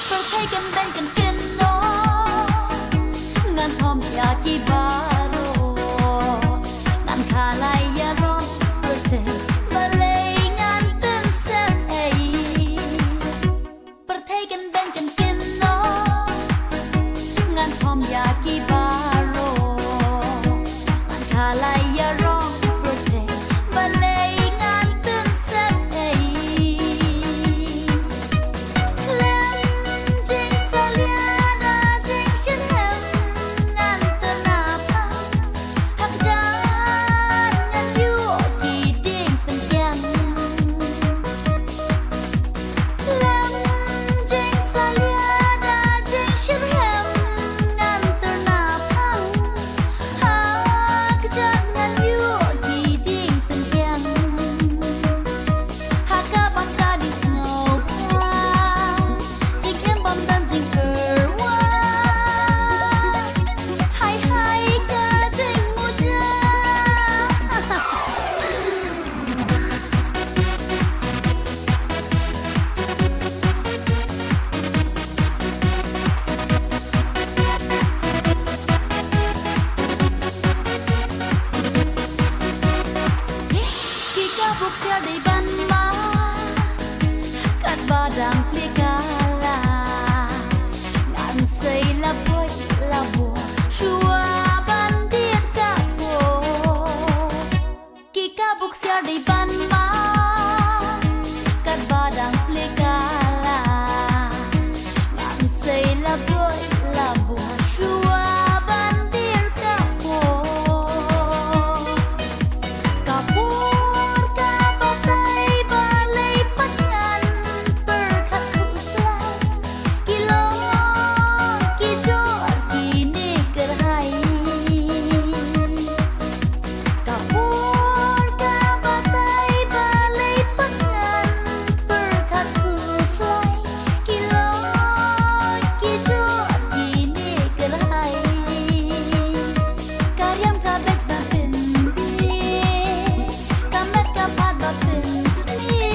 Pyrthei kan beiñ kan kynnoh. Ngan thom ïa ki baroh. Ngan khalai ïa rong pyrthei. Balei ngan pynsep ei? Pyrthei kan beiñ kan kynnoh. Ngan thom ïa ki baroh. Ngan khalai ïa rong pyrthei. Balei ngan pynsep ei? Khlem jingsalia na jingshitrhem ngan tyrna phang. Ha kjat ngan ïuh ki dieng pyntiang. Khlem jingsalia na jingshitrhem ngan tyrna phang. Ha kjat ngan ïuh ki dieng pyntiang. Ha kaba ka dei sngewbha. Jingim bym don jingkyrwai. Hai hai ka jingmuja. Ki ka buk siar dei ban ma. Katba dang plie ka la. Ngan sei la poi la bua. Shuwa ban dier ka por. Ki ka buk siar dei ban ma. Katba dang plie ka la. Ngan sei la boi la bua shuwa ban dier ka por. Ka por ka batai balei pat ngan pyrkhat khuslai. Ki lor ki jor kine kyrhai. Ka por ka batai balei pat ngan pyrkhat khuslai. Ki lor ki jor kine kyrhai. Ka riam ka beit ba pyndie. Ka met ka phad ba pynsmie.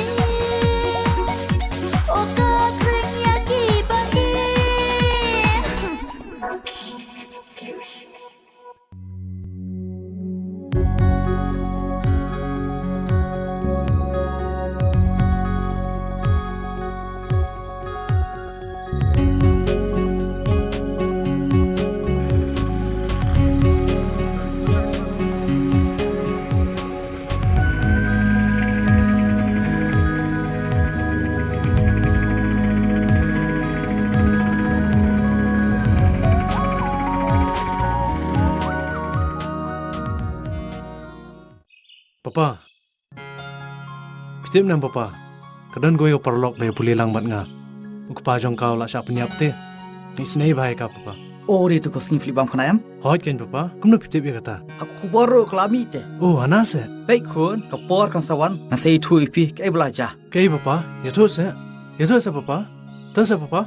O ka khring ïa ki ba ïeit. Papa. Phi tip ne em papa. Ka don kawei ka paralok ba ïa pule lang bad nga. U kpa jong ka u la shah pynïap te. Nga isynei bha ïa ka papa. O, ri tu ka sngi phi la bam kane em? Hooid keiñ papa. Kumno phi tip ïa kata? Ha ka khubor ruh ka la mih te. O, hana se. Peit khun, ka por kan sa wan, ngan sa ïathuh ïa phi kaei ba la jia. Kaei papa? Ïathuh se. Ïathuh se papa. Ïathuh se papa.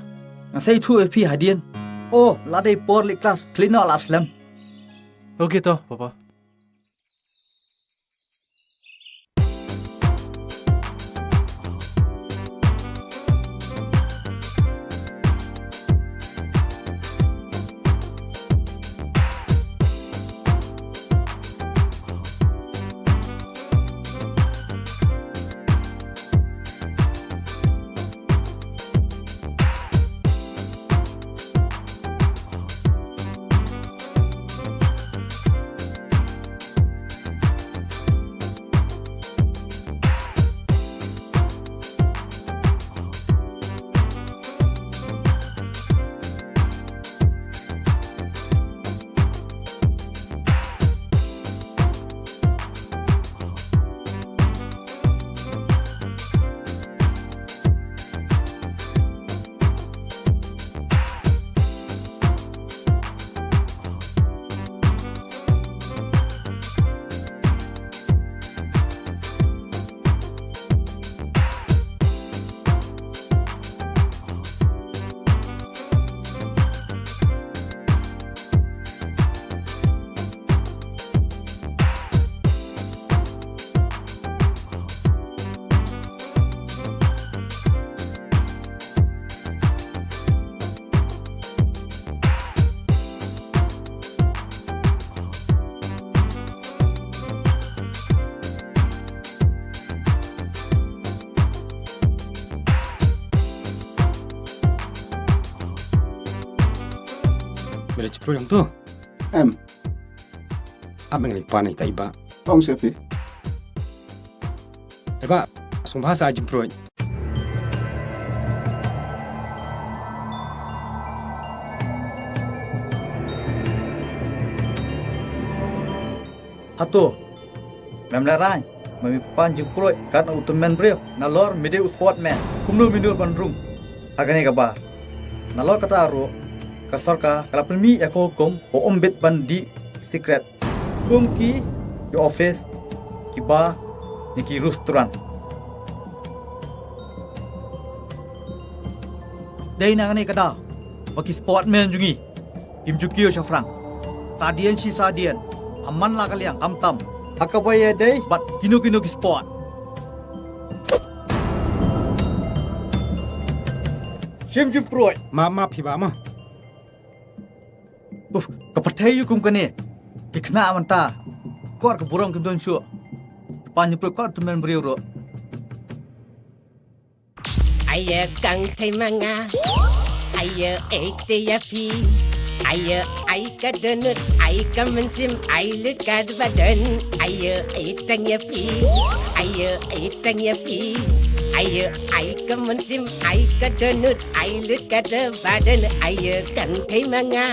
Ngan sa ïathuh ïa phi hadien. O, la dei por leit klas, khlieh noh la slem. Ok to papa. Pruit hangto. Em. Ap ïa nga leit pan ïa i Bah. Tang sha phi. I Bah, sngewbha sa ai jingpruit. Hato mem lehraiñ ba me pan jingpruit kat na u tymmen briew nalor me dei u sportman? Kumno me nud ban rung ha kane ka bar? Nalor kata ruh ka sorkar ka la pynmih ïa ka hukum ba ym bit ban dih sikret kum ki, ki office, ki bar ne ki restaurant. Dei na kane ka daw ba ki sportman jong ngi kim ju kiew shaphrang. Sa dien shi sa dien, ha man la ka liang, khamtam ha kaba ïadei bad kino kino ki sport. Shim jingpruit. Map, map hi Bah mo. Uf, ka pyrthei ïa kum kane. Ki khynnah mynta, kor ka burom kim don shuh. Pan jingpruit kor tymmen briew ruh. Aïe kang thei ma nga. Aïe ei te ïa phi. Aïe ai ka dohnud, ai ka mynsiem, ai lut ka badan. Aïe ei tang ïa phi. Aïe ei tang ïa phi. Aïe ai ka mynsiem, ai ka dohnud, ai lut ka badan. Aïe kang thei ma nga.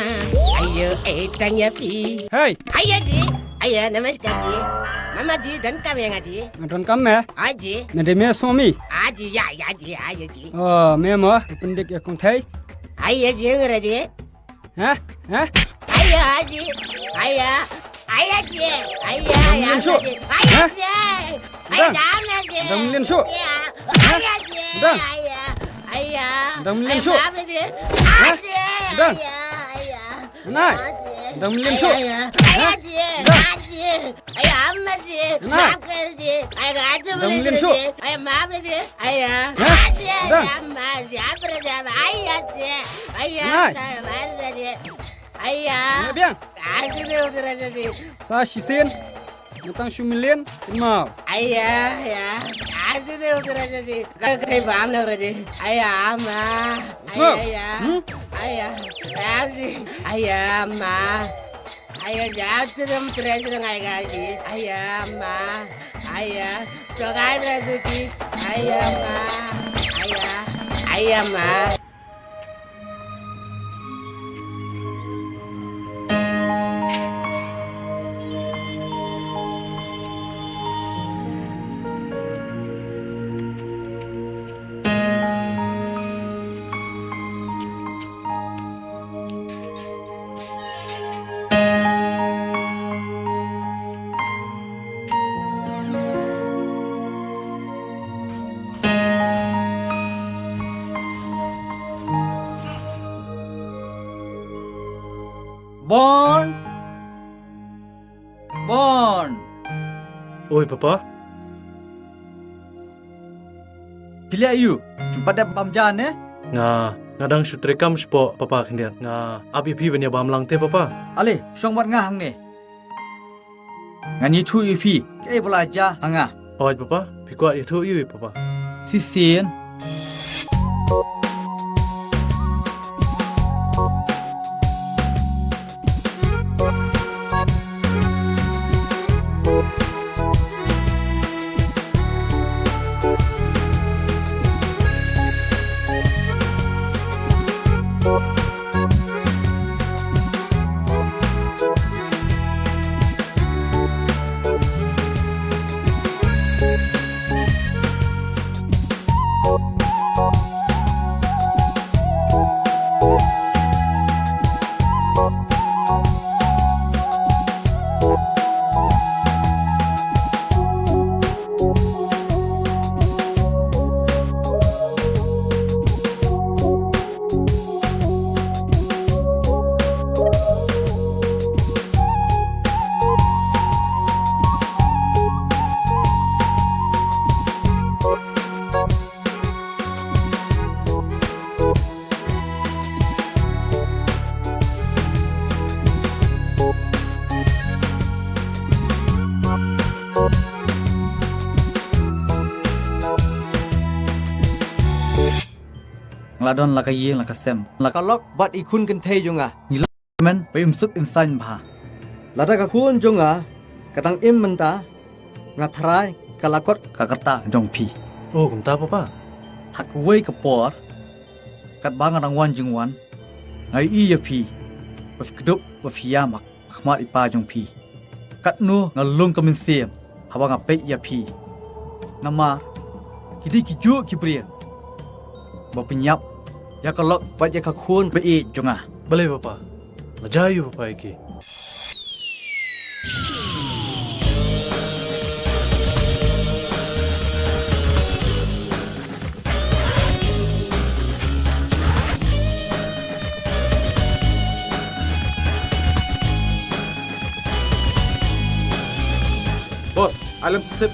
Aïe ei tang ïa phi. Hey. Aïe ji. Aïe namaskar ji. Mama ji, donkam ïa nga ji. Nga donkam me. Aji. Me dei me Swami? Aji, ïa, ïa ji, aïe ji. Oh, me mo, pyndik ïa kong thei. Aïe ji, ngare ji. Ha? Ha? Aïe, aji. Aïe. Aïe ji. Aïe, aïe, aïe ji. Aïe ji. Aïe ji. Dang mlien shu. Aïe ji. Dang. Aïe. Aïe. Dang mlien shu. Aïe ji. Aïe ji. Dang. Aïe, aïe. Nai. Dang mlien shu. Aïe ji. Aïe ji. Aïe ji. Aïe, amma ji. Nai. Maaf kar ji. Aïe, aïe, dang mlien shu. Aïe, maaf ji. Aïe. Ha? Aïe ji. Dang. Amma ji. Abra ji. Aïe ji. Aïe. Nai. Sa mar ji. Aïe. Nai biang. Aïe ji, utra ji. Sa shisien. Nga tang shu mlien, kynmaw. Aïe, aïe. Aïe ji, utra ji. Ka, ka, bam na utra ji. Aïe, amma. Aïe, aïe. Hmm? Aïe. Aïe ji. Aïe, amma. Aïe, ja, tu dum tres dum ai ga ji. Aïe, amma. Aïe. So ga dra du ji. Aïe, amma. Aïe. Aïe, amma. Bon. Bon. Oi, Papa. Phi leh aïu? Phim pat dep bam ja ne? Nga, nga dang shu treikam shapoh Papa khyndiat. Nga ap ïa phi ban ïa bam lang te, Papa. Ale, shong bad nga hangne. Ngan ïathuh ïa phi kaei ba la jia ha nga. Hooid, Papa. Phi kwah ïathuh ïa u, Papa? Shisien. Nga la don la ka ïing la ka sem, la ka lok bad i khun kynthei jong nga. Ngi la Amen, ba im suk im saiñ bha. Lada ka khun jong nga ka dang im mynta, nga tharai ka la kot ka rta jong phi. Oh, kumta papa. Ha kawei ka por, katba nga dang wan jingwan, nga ïohi ïa phi ba phi kdup ba phi ïam ha khmat i pa jong phi. Katno nga lung ka mynsiem haba nga peit ïa phi. Namar ki dei kijuh ki briew ba pynïap ïa ka lok bad ïa ka khun ba ïeit jong nga. Balei papa? Nga jia ïa u papa ïa ki. Boss, alam sip.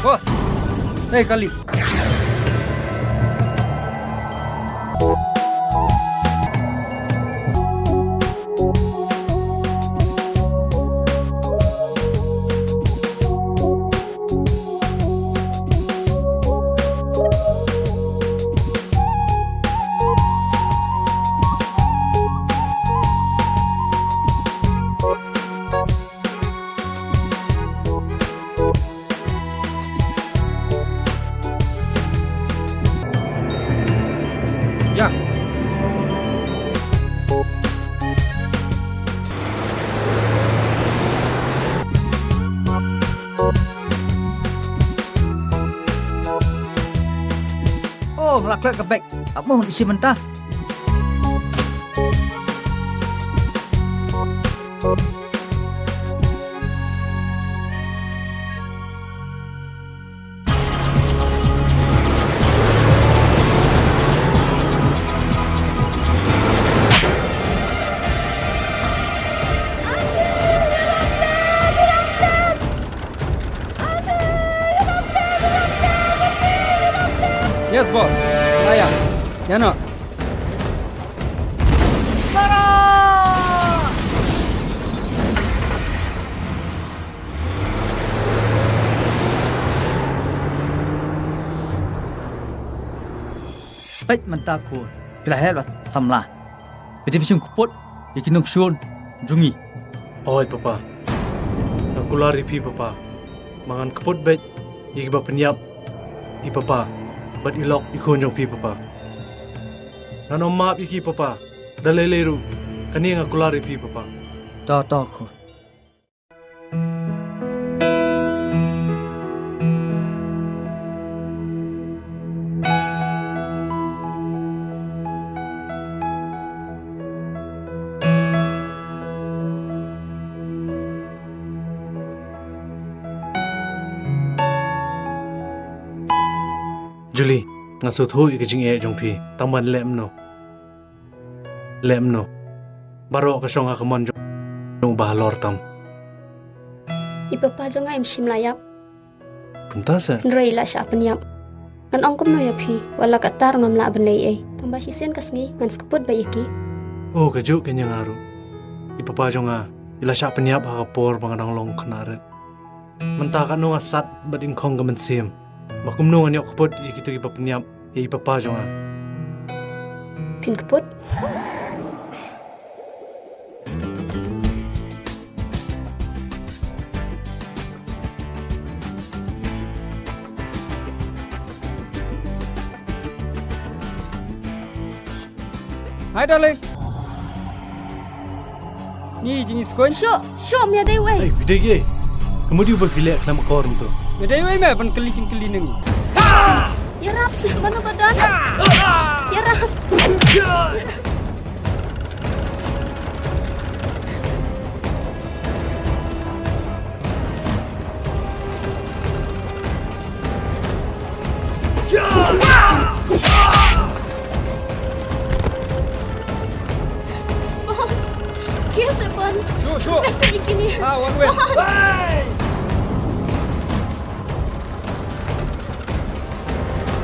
Boss, hey kali. Ïa. Oh, nga la klet ka bag. Ap mo ngan isi mynta. Yes, boss. Aya. Ïa no. Peit mynta khun, phi la heh la samla. Phi dei phi shim kput ïa ki nongshun jong ngi. Hooid papa. Nga kular ïa phi papa. Ba ngan kput beit ïa kiba pynïap i papa bad i lok i khun jong phi papa. Ngan ym map ïa ki papa. Da lei lei ruh, kane nga kular ïa phi papa. To to khun. Julie, nga sngewthuh ïa ka jingeh jong phi, tang ban leh kumno. Leh kumno. Baroh ka shong ha ka mon jong, jong u bahalor tam. I papa jong nga im shym la ïap. Kumta sa. Hynrei i la shah pynïap. Ngan ong kumno ïa phi, wat la katta ruh ngam lah ban leh ei. Tang ba shisien ka sngi ngan sa kput beit ïa ki. Oh, kajuh kein ïa nga ruh. I papa jong nga i la shah pynïap ha ka por ba nga dang long khynnah rit. Mynta katno nga sat bad ïngkhong ka mynsiem. Ba kumno ngan ïoh kput ïa kito kiba pynïap ïa i papa jong nga. Phin kput? Hi, darling. Ngi jingïaskun. Shuh, shuh, me dei wei. Ei, phi dei ei. Ka mut ïa u ba phi leh khlem akor mynta. Me dei wei me ban kylli jingkylli na ngi. Ïarap seh, mano ba don? Ïarap. Kiss, Bon. Shuh, shuh. Peit, peit ïa kine. Ah, wan wei. Bon. Hey!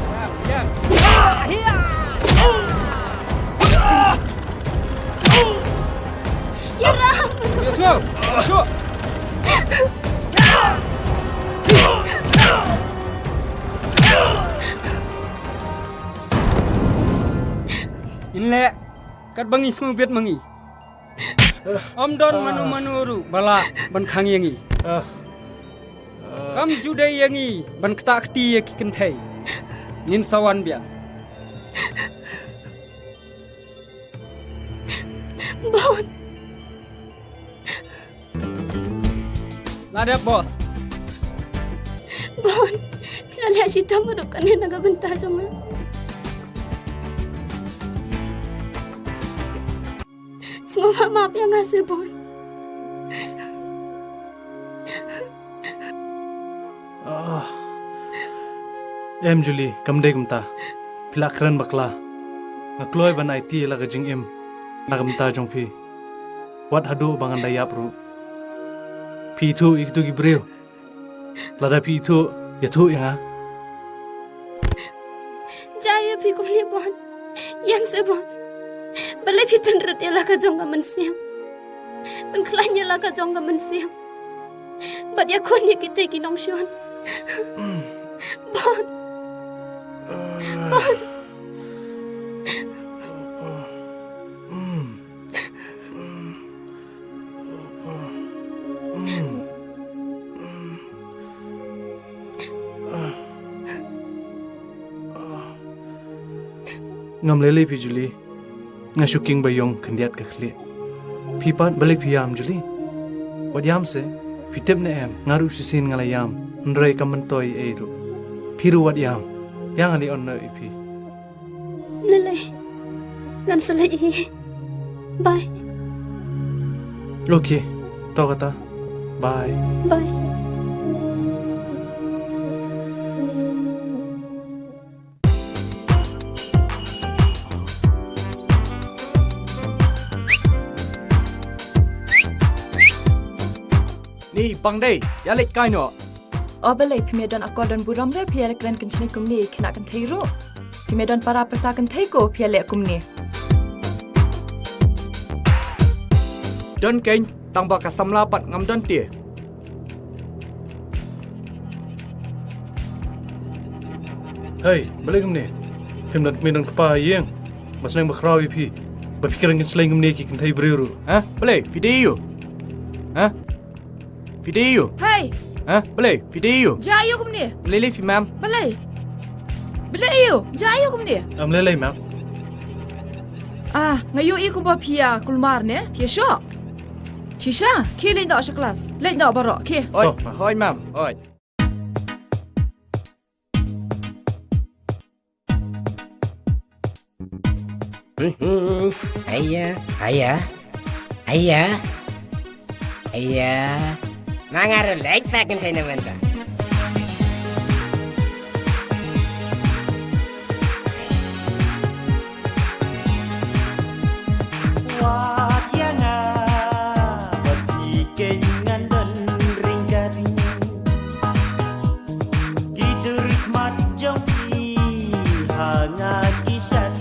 Yan, yan. Ïa ram. Yes, sir. Nleh, katba ngi sngewbit ma ngi. Ym don mano mano ruh ba lah ban khang ïa ngi. Kam ju dei ïa ngi ban ktah kti ïa ki kynthei. Ngin sa wan biang. Bon. Lada bos. Bon. Phi la leh shitom ruh kane na ka bynta jong nga. Sngewbha map ïa nga se Bon. Em Julie, kam dei kumta. Phi la kren bakla. Nga kloi ban aiti la ka jingim na ka bynta jong phi. Wat haduh ba ngan da ïap ruh. Phi ithuh ïa kitu ki briew. Lada phi ithuh, ïathuh ïa nga. Jia ïa phi kumne Bon. Ïeng se Bon. Balei phi pynrit ïa la ka jong ka mynsiem. Pynkhlaiñ ïa la ka jong ka mynsiem. Bad ïakhun ïa kita ki nongshun. Bon. Bon. Ngam lei lei phi Julie. Nga shu king ba ïong khyndiat ka khlieh. Phi pat balei phi ïam Julie? Wat ïam se. Phi tip ne em, nga ruh shisien nga la ïam. Hynrei kam myntoi ei ruh. Phi ruh wat ïam. Ïa nga lei on na ïa phi. Lei lei. Ngan sa leit hi. Bye. Okay. To kata. Bye. Bye. Ni pang dei, ïa leit kai noh. O balei phim ïa don akor don burom re phi ïa kren kynshnei kumne khynnah kynthei ruh. Phim ïa don para pyrsa kynthei ko phi ïa leh kumne. Don kein tang ba ka samla pat ngam don te. Hei, balei kumne? Phim don kmie don kpa ha ïing. Ba sneng ba khraw ïa phi. Ba phi kren kynshlei kumne ki kynthei briew ruh. Ha? Balei phi dei ïa u? Ha? Phi dei ïa u? Hei! Ha? Balei phi dei ïa u? Jia ïa u kumne. Balei lei phi mam? Balei? Balei ïa u? Jia ïa u kumne. Am lei lei mam. Ah, nga ïohi kumba phi ïa kulmar ne? Phi ïa shoh. Shisha, khie leit noh sha klas. Leit noh baroh, khie. Oi, hoi mam, oi. Aya, aya, aya, aya. Ma nga ruh leit pack kynthei na mynta. Wat ïa nga bad phi keiñ ngan don ryngkat. Ki dur khmat jong phi ha nga ki shat.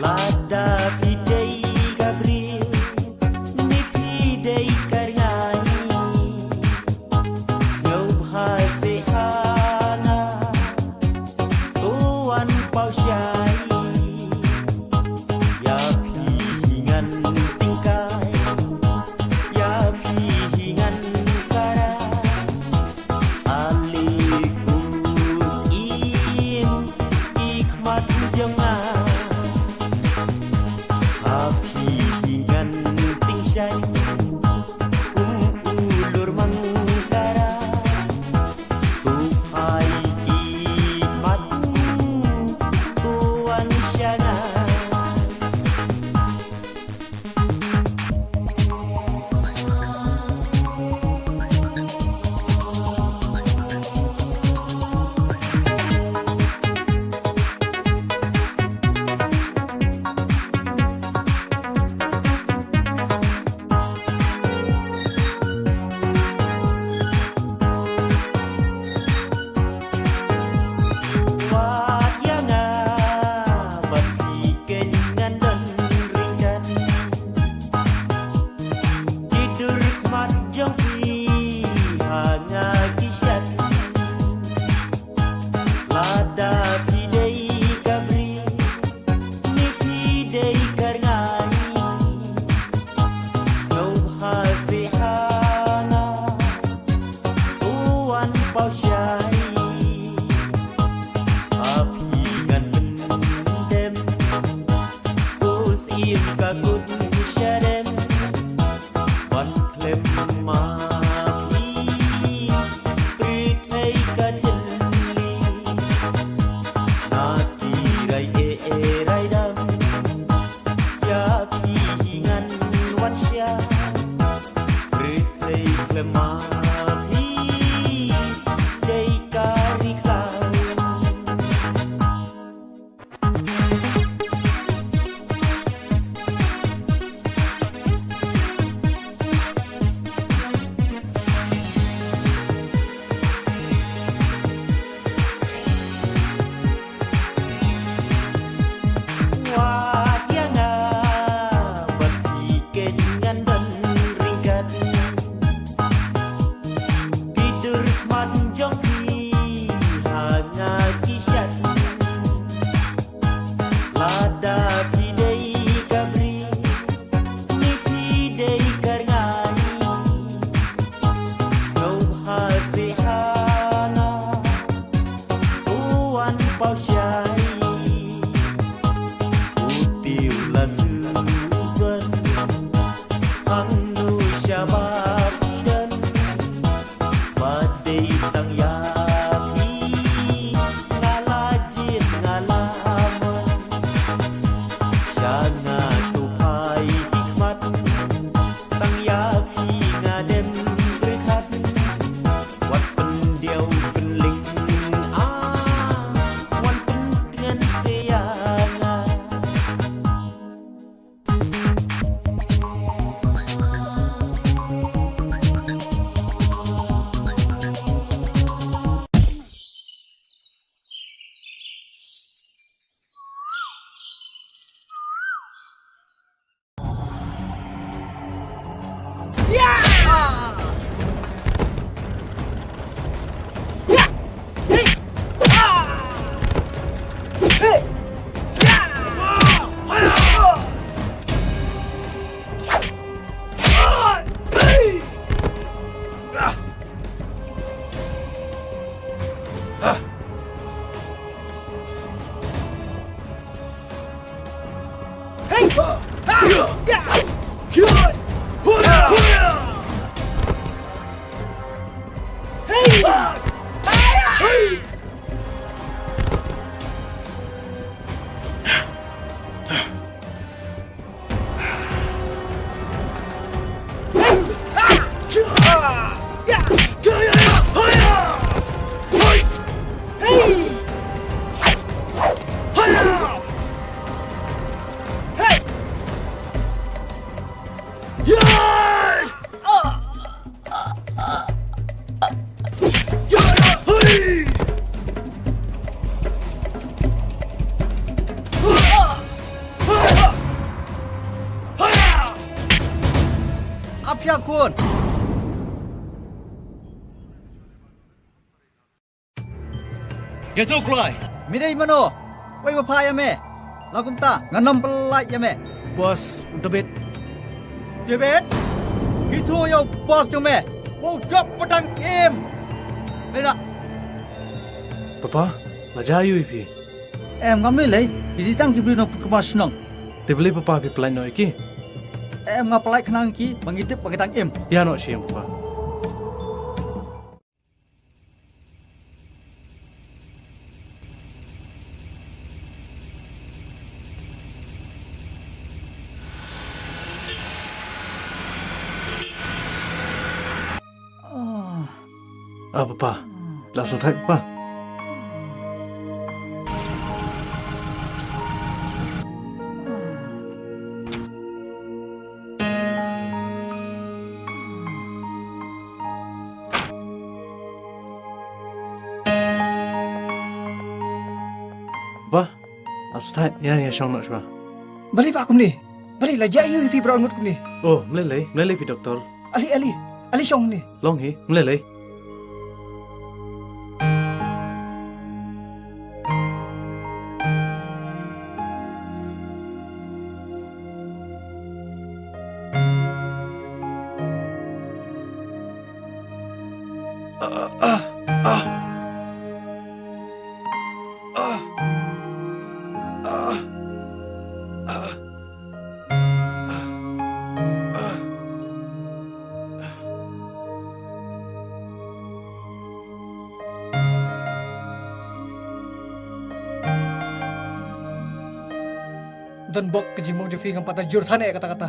Lada phi dei ka briew ne phi dei ka rngai. Ap ïa khun. Ïa tu kloi. Me dei mano? Wei ba pha ïa me. La kumta ngan ym pyllait ïa me. Boss, u David. David? Ki tu ïa u boss jong me. Wow, jop patang im. Lei da. Papa, la jia aïu ïa phi? Em, ngam lei lei. Ki dei tang ki briew na pyrkhat shnong. Te balei papa phi pyllait noh ïa ki? Em, nga pyllait khnang ïa ki ba ngi tip ba ngi dang im. Ïa noh sha ïing papa. Ah, papa. La sngewthuh, papa. Papa, la sngewthuh, ïa, ïa shong noh shuwa. Balei pha kumne? Balei la jia aïu ïa phi baroh arngut kumne? Oh, ym lei lei, ym lei lei phi doktor. Ale, ale, ale shong ne. Long hi, ym lei lei. Don bok ka jingmong jong phi, ngam pat da jur than eh kata kata.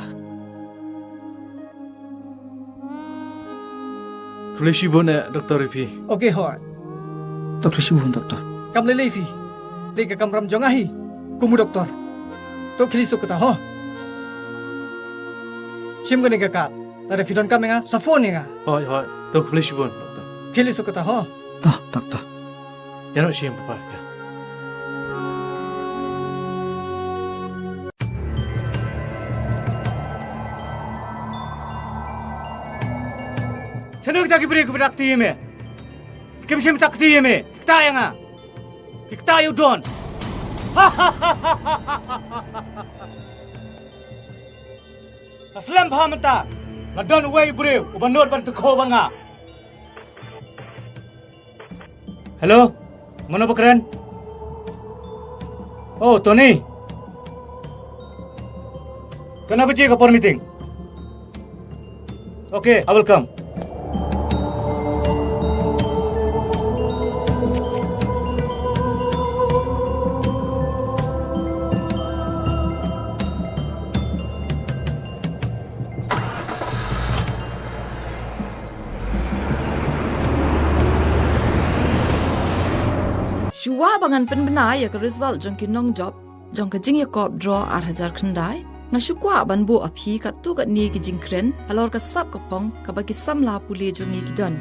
Khublei shibun eh, doktor, ïa phi. Okay, hooid. Doktor shibun, doktor. Kam lei lei phi. Dei ka kamram jong nga hi. Kum u doktor. To khie leit suk kata, ho. Shim kane ka card. Lada phi donkam ïa nga, sa phone ïa nga. Hooid, hooid. To khublei shibun, doktor. Khie leit suk kata, ho. To, doktor. Ïa noh sha ïing papa, ïa. Shano kita ki briew kiba da kti ïa me? Kim shim ta kti ïa me. Kta ïa nga. Kta ïa u Don. Ka slem bha mynta. Nga don uwei u briew uba nud ban tyngkhuh bad nga. Hello? Mano ba kren? Oh, Tony. Katno baje ka por meeting? Okay, I will come. Shuwa ba ngan pynbna ïa ka result jong ki nongjop jong ka jingïakop draw ar hajar khyndai, nga shu kwah ban buh ha phi katto katne ki jingkren halor ka sap ka phong kaba ki samla pule jong ngi ki don,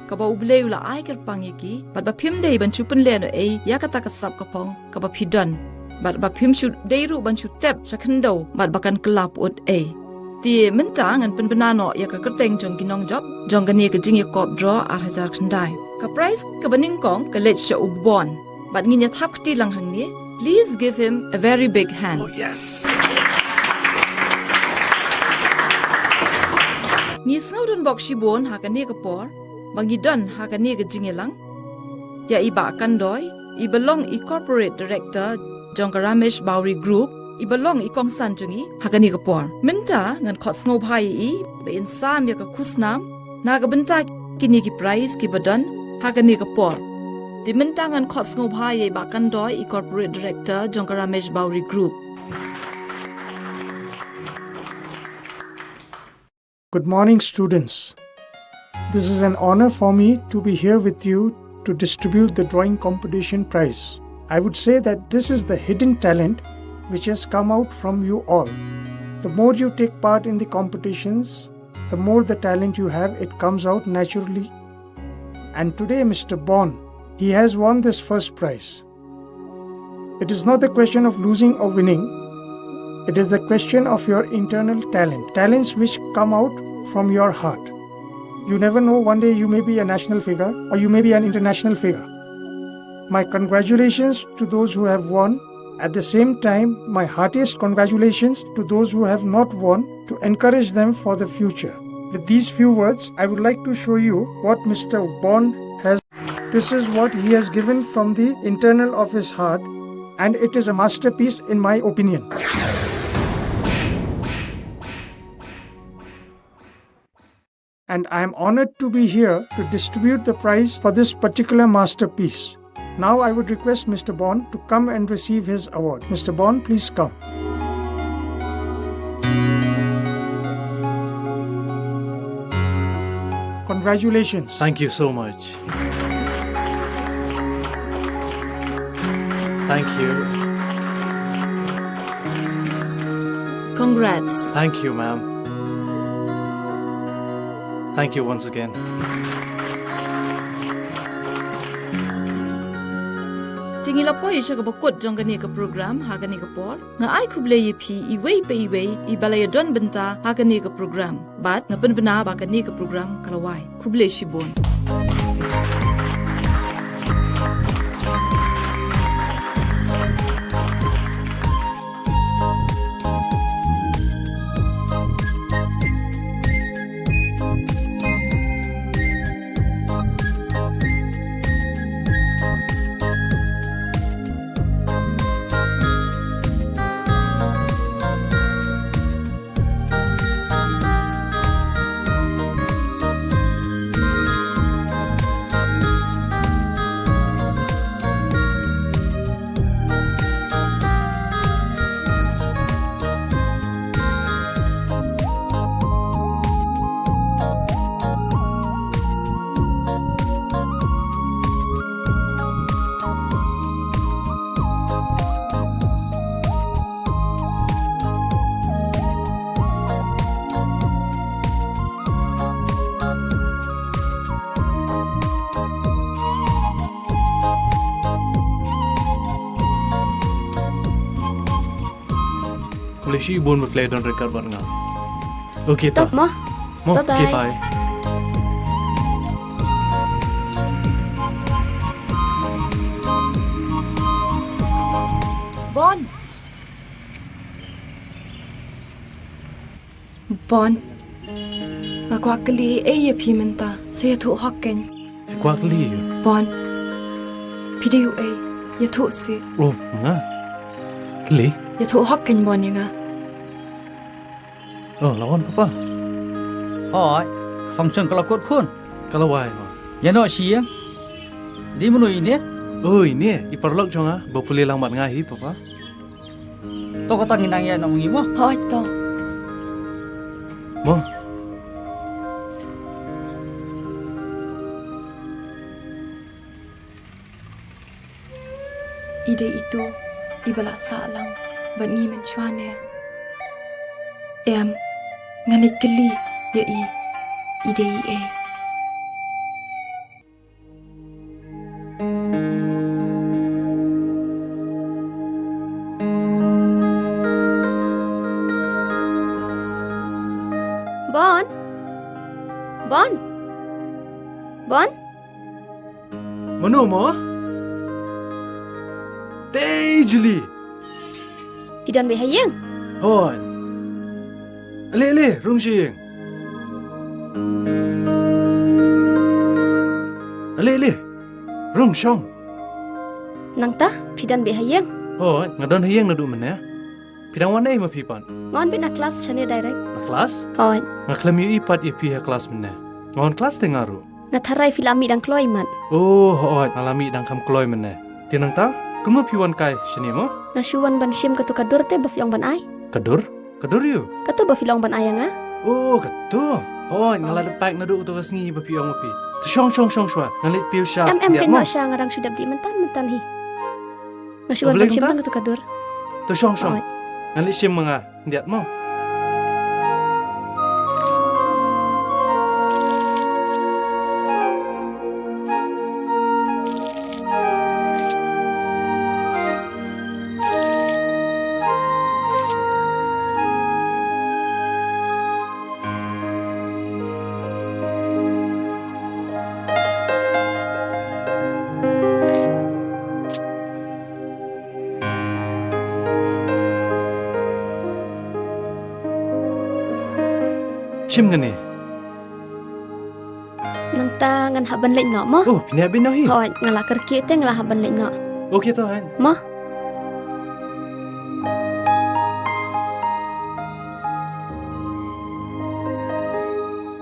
kaba U Blei u la ai kyrpang ïa ki, bad ba phim dei ban shu pynlehnohei ïa kata ka sap ka phong kaba phi don, bad ba phim shu dei ruh ban shu tep sha khyndew bad ba kan kylla pyut ei. Te mynta ngan pynbna noh ïa ka kyrteng jong ki nongjop jong kane ka jingïakop draw ar hajar khyndai. Ka prize kaba nyngkong ka leit sha u Bon. Bad ngin ïa thap kti lang hangne. Please give him a very big hand. Oh, yes. Ngi sngew don bok shibun ha kane ka por ba ngi don ha kane ka jingïalang. ïa i Bah Kandoi, i ba long i Corporate Director jong ka Ramesh Bawri Group, i ba long i kongsan jong ngi ha kane ka por. Mynta ngan khot sngewbha ïa i ba in sam ïa ka khusnam na ka bynta kine ki prize ki ba don ha kane ka por. Te mynta ngan khot sngewbha ïa i Bah Kandoi, i Corporate Director jong ka Ramesh Bawri Group. Good morning, students. This is an honor for me to be here with you to distribute the drawing competition prize. I would say that this is the hidden talent which has come out from you all. The more you take part in the competitions, the more the talent you have, it comes out naturally. And today, Mister Bond, he has won this first prize. It is not a question of losing or winning. It is the question of your internal talent, talents which come out from your heart. You never know, one day you may be a national figure or you may be an international figure. My congratulations to those who have won. At the same time, my heartiest congratulations to those who have not won, to encourage them for the future. With these few words, I would like to show you what Mister Bond has. This is what he has given from the internal of his heart, and it is a masterpiece in my opinion. And I am honored to be here to distribute the prize for this particular masterpiece. Now I would request Mister Bond to come and receive his award. Mister Bond, please come. Congratulations. Thank you so much. Thank you. Congrats. Thank you, ma'am. Thank you once again. Te ngi la poi sha kaba kut jong kane ka program ha kane ka por. Nga ai khublei ïa phi iwei pa iwei i ba la ïa don bynta ha kane ka program. Bad nga pynbna ba kane ka program ka la wai. Khublei shibun. Khublei shibun ba phi la don ryngkat bad nga. Okay, to. Mo. Mo, okay, bye. Bon. Bon. Nga kwah kylli ei ïa phi mynta, sa ïathuh hok kein. Phi kwah kylli ïa u? Bon. Phi dei uei? Ïathuh seh. Oh, nga. Kylli? Ïathuh hok kein Bon ïa nga. Oh, la wan papa. Hooid, function ka la kut khun. Ka la wai, oh. Ïa noh sha ïing. Dei mano ine? Oh, ine i paralok jong nga ba pule lang bad nga hi papa. To kata ngin nang ïaid noh ma ngi mo. Hooid to. Mo. I dei itu i ba la sah lang bad ngi mynshuwa ne? Em, ngan leit kylli ïa i. I dei i ei? Bon. Bon. Bon. Mano mo? Dei Julie. Phi don beit ha ïing? Hooid. Ale, ale, rung sha ïing. Ale, ale. Rung shong. Nangta, phi don beit ha ïing? Hooid, nga don ha ïing naduh mynne. Phi dang wan ei ma phi pat? Nga wan beit na klas shane direct. Na klas? Hooid. Nga khlem ïohi pat ïa phi ha klas mynne. Nga wan klas te nga ruh. Nga tharai phi la mih dang kloi mat. Oh, hooid, nga la mih dang kham kloi mynne. Te nangta, kumno phi wan kai shane mo? Nga shu wan ban shim kato ka dur te ba phi ong ban ai. Ka dur? Ka dur ïa u? Kato ba phi la ong ban ai ïa nga. Oh, kato. Hooid, nga la dep pack naduh kato ka sngi ba phi ong ma phi. To shong, shong, shong shuwa. Ngan leit tiew sha. Em, em, khyndiat mo. Kynnoh sha, nga dang shu dep dih mynta, mynta hi. Nga shu wan ban shim tang kato ka dur. To shong, shong. Hooid. Ngan leit shim ma nga. Khyndiat mo. Shim kane. Nangta ngan hap ban leit noh mo. Oh, phi neh beit noh hi. Hooid, nga la kyrkieh te nga la hap ban leit noh. Okay to, hooid. Mo.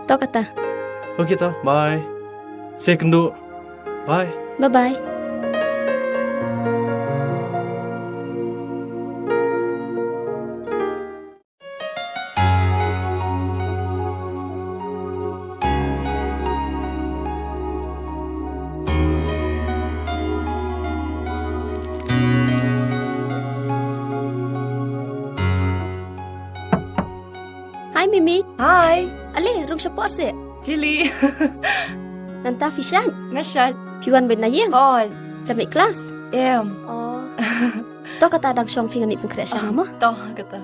To kata. Okay to, bye. Sa ïakynduh. Bye. Bye bye. Hi Mimi. Hi. Ale, rung shapoh seh. Jylliew. Nangta phi shait? Nga shait. Phi wan beit na ïing? Hooid. Khlem leit klas? Em. Oh. To kata dang shong phi, ngan leit pynkhreh sha nga mo. To kata.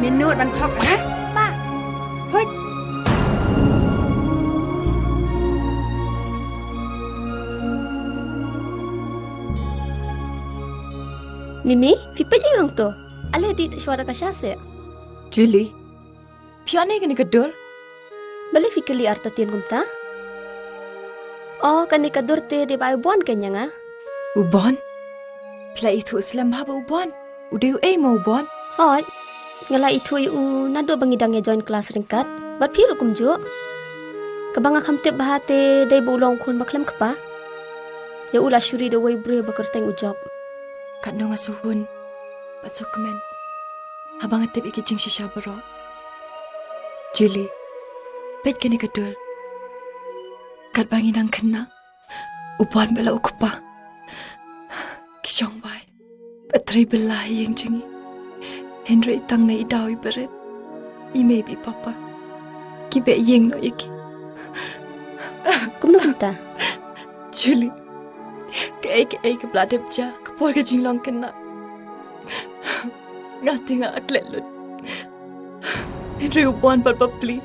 Minot ban thok, ha? Pa. Hoi. Mimi, phi peit ïa u hangto. Ale dih shuwa da ka sha seh. Julie. Phi ïoh ne kane ka dur? Balei phi kylli artatien kumta? O, kane ka dur te dei ba ai u Bon kein ïa nga. U Bon? Phi la ithuh slem bha ba u Bon? U dei uei mo u Bon? Hooid. Nga la ithuh ïa u naduh ba ngi dang ïa join class ryngkat. Bad phi ruh kumjuh. Kaba nga kham tip bha te dei ba u long u khun ba khlem kpa. Ïa u la shu ri da uwei u briew ba kyrteng u Job. Katno nga sngewhun bad sngewkmen haba nga tip ïa ki jingshisha baroh. Julie, peit kane ka dur. Katba ngi dang khynnah, u Bon bad la u kpa ki shong wai bad trei bylla ha ïing jong ngi. Hynrei tang na i daw iba rit, i mei bad i papa ki beh ïeng noh ïa ki. Kumno kumta? Julie, kaei kaei kaba la dep jia ha ka por ka jinglong khynnah, nga te nga klet lut. Hynrei u Bon bad bapli,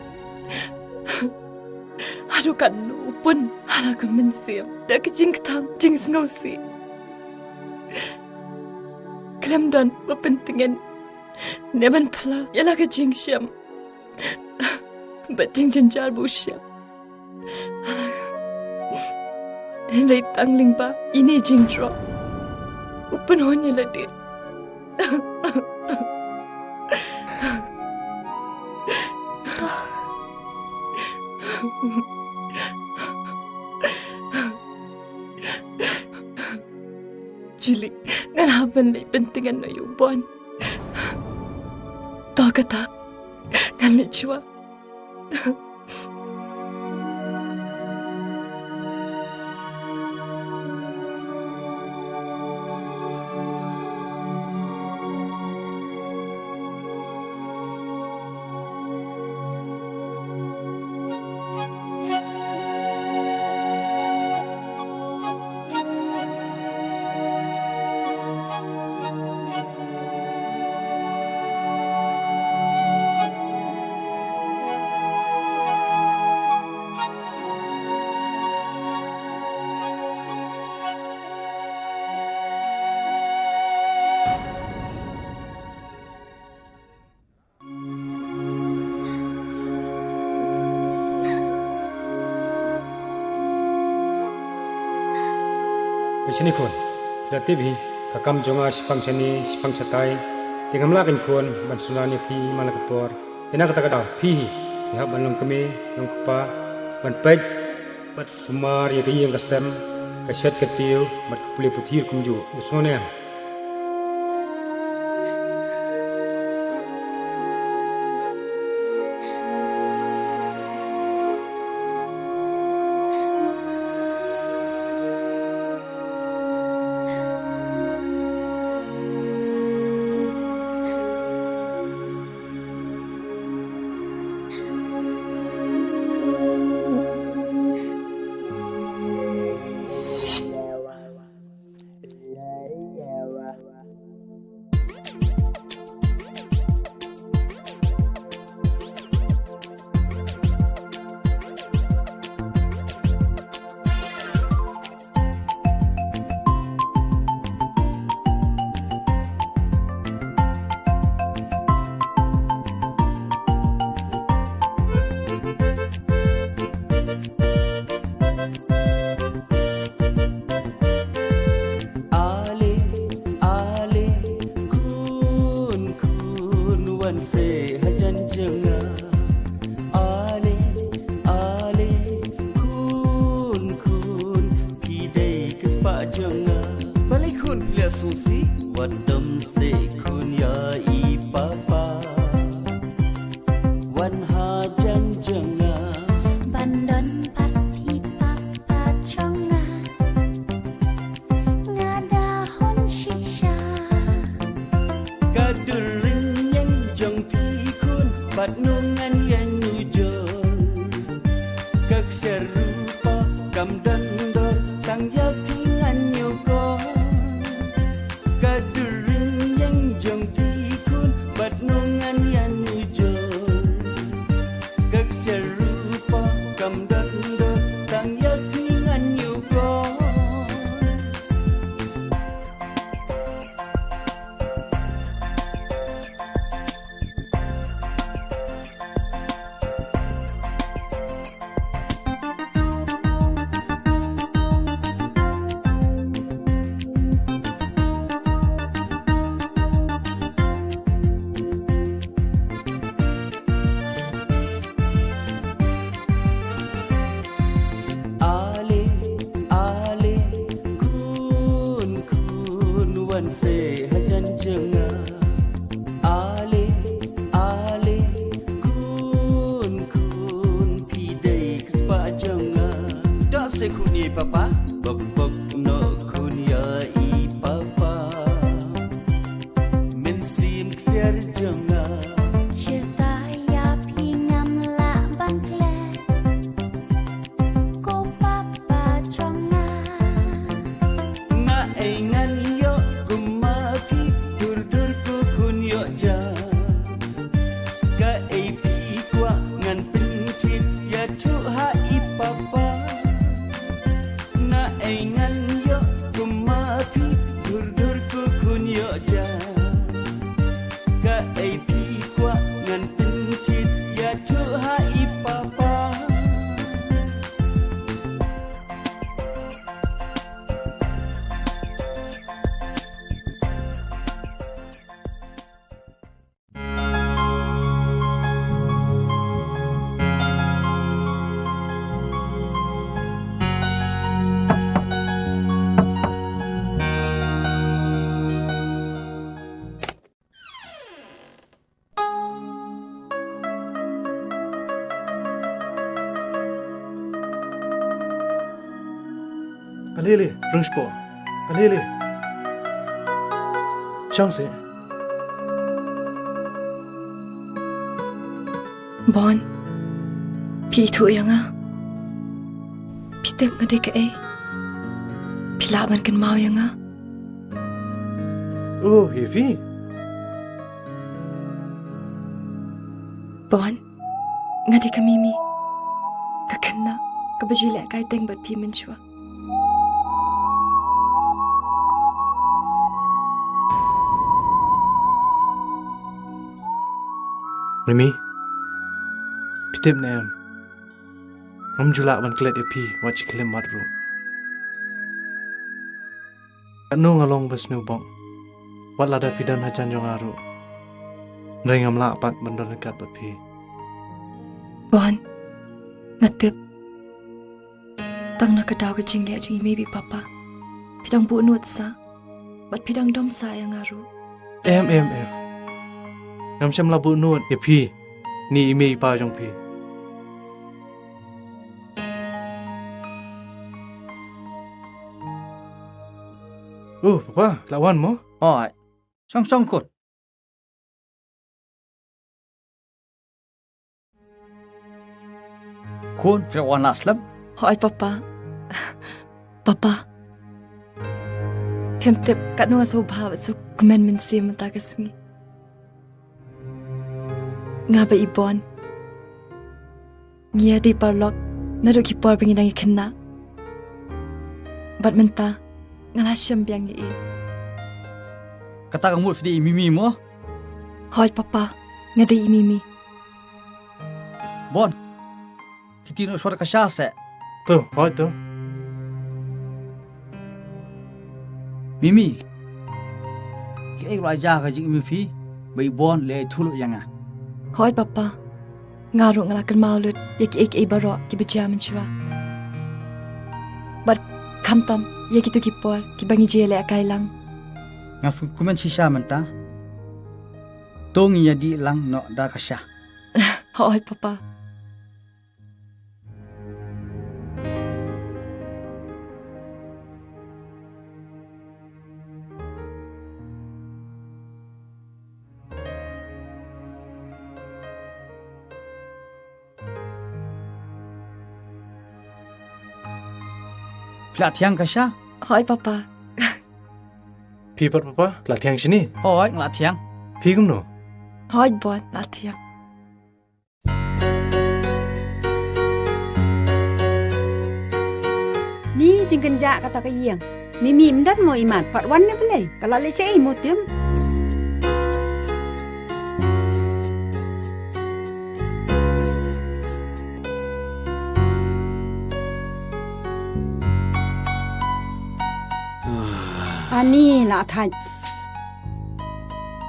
haduh katno u pun ha la ka mynsiem da ka jingkthang jingsngewsih. Khlem don ba pyntngen ne ban phla ïa la ka jingshem bad jingjynjar ba u shem. Hynrei tang lyngba ine i jingdroh, u pynhun ïa lade. Julie, ngan hap ban leit pyntngen noh ïa u Bon. To kata, ngan leit shuwa. Peit shane khun, phi la tip hi, ka kam jong nga shaphang shane, shaphang shatai, te ngam lah kein khun ban sumar ïa phi man la ka por. Te na kata ka daw, phi hi, phi hap ban long kmie, long kpa, ban peit bad sumar ïa ka ïing ka sem, ka shet ka tiew, bad ka pule puthi kumjuh, u sngew ne em? Ale, ale, khun, khun, wan seh hajan jong nga. Ale, ale, khun, khun, phi dei ka spah jong nga. Balei khun phi la sngewsih, wat dom seh khun ïa i papa. Wan hajan jong nga. Ban don pat i papa jong nga. Nga da hun shisha. Ka dur rynïeng jong phi khun, pat ngan ïa nujor. Ka ksiar rupa kam don dor, tang ïa phi ngan ñiewkor. Ka dur rynïeng jong phi khun, pat ngan ïa nujor. Ka ksiar rupa kam don dor, tang ïa phi ngan ñiewkor. Papa, bok bok noh khun ïa i papa. Mynsiem ksiar jong nga. Shirta ïa phi ngam lah ban klet. Ko papa jong nga. Nga ai ngan ïoh kum ma phi, dur dur ko khun ïoh ja. Kaei phi kwah ngan pyntip, ïathuh ha i papa. Nga ai ngan ïoh kum ma phi, dur dur ko khun ïoh ja. Kaei phi kwah ngan pyntip, ïathuh ha i papa. Ale ale, rung shipor. Ale ale. Shong seh. Bon, phi ithuh ïa nga? Phi tip nga dei kaei? Phi lah ban kynmaw ïa nga? Oh, ïa phi? Bon, nga dei ka Mimi, ka khynnah kaba ju lehkai teng bad phi mynshuwa. Mimi, phi tip ne em, ngam ju lah ban klet ïa phi wat shi khyllipmat ruh. Katno nga long ba sniew bok, wat lada phi don hajan jong nga ruh, hynrei ngam lah pat ban don ryngkat bad phi. Bon, nga tip, tang na ka daw ka jingleh jong i mei bad i papa, phi dang buh nud sah bad phi dang dom sah ïa nga ruh. Em em em, ngam shym la buh nud ïa phi ne i mei i pa jong phi. Uh, papa, la wan mo? Hooid. Shong shong khun. Khun, phi la wan la slem? Hooid papa. Papa, phim tip katno nga sngewbha bad sngewkmen mynsiem mynta ka sngi. Nga bad i Bon ngi ïa dei paralok naduh ki por ba ngi dang ïa khynnah. Bad mynta nga la shem biang ïa i. Kata ka mut phi dei i Mimi mo? Hooid papa, nga dei i Mimi. Bon, kiti noh shuwa ka sha seh. To, hooid to. Mimi, kiei kiei ba la jia ha ka jingim phi ba i Bon leh ïathuh lut ïa nga? Hooid papa, nga ruh nga la kynmaw lut ïa kiei kiei baroh kiba jia mynshuwa. Bad khamtam ïa kito ki por kiba ngi ju ïalehkai lang. Nga sngewkmen shisha mynta. To ngin ïa dih lang noh da ka sha. Hooid papa. Phi la thiang ka sha? Hooid papa. Phi pat papa, la thiang shini? Hooid, nga la thiang. Phi kumno? Hooid Bon, la thiang. Ni jingkynjah kata ka ïing. Mimi, ym don mo imat, pat wan ne balei? Ka la leit shaei mo Tim? Ani la thait.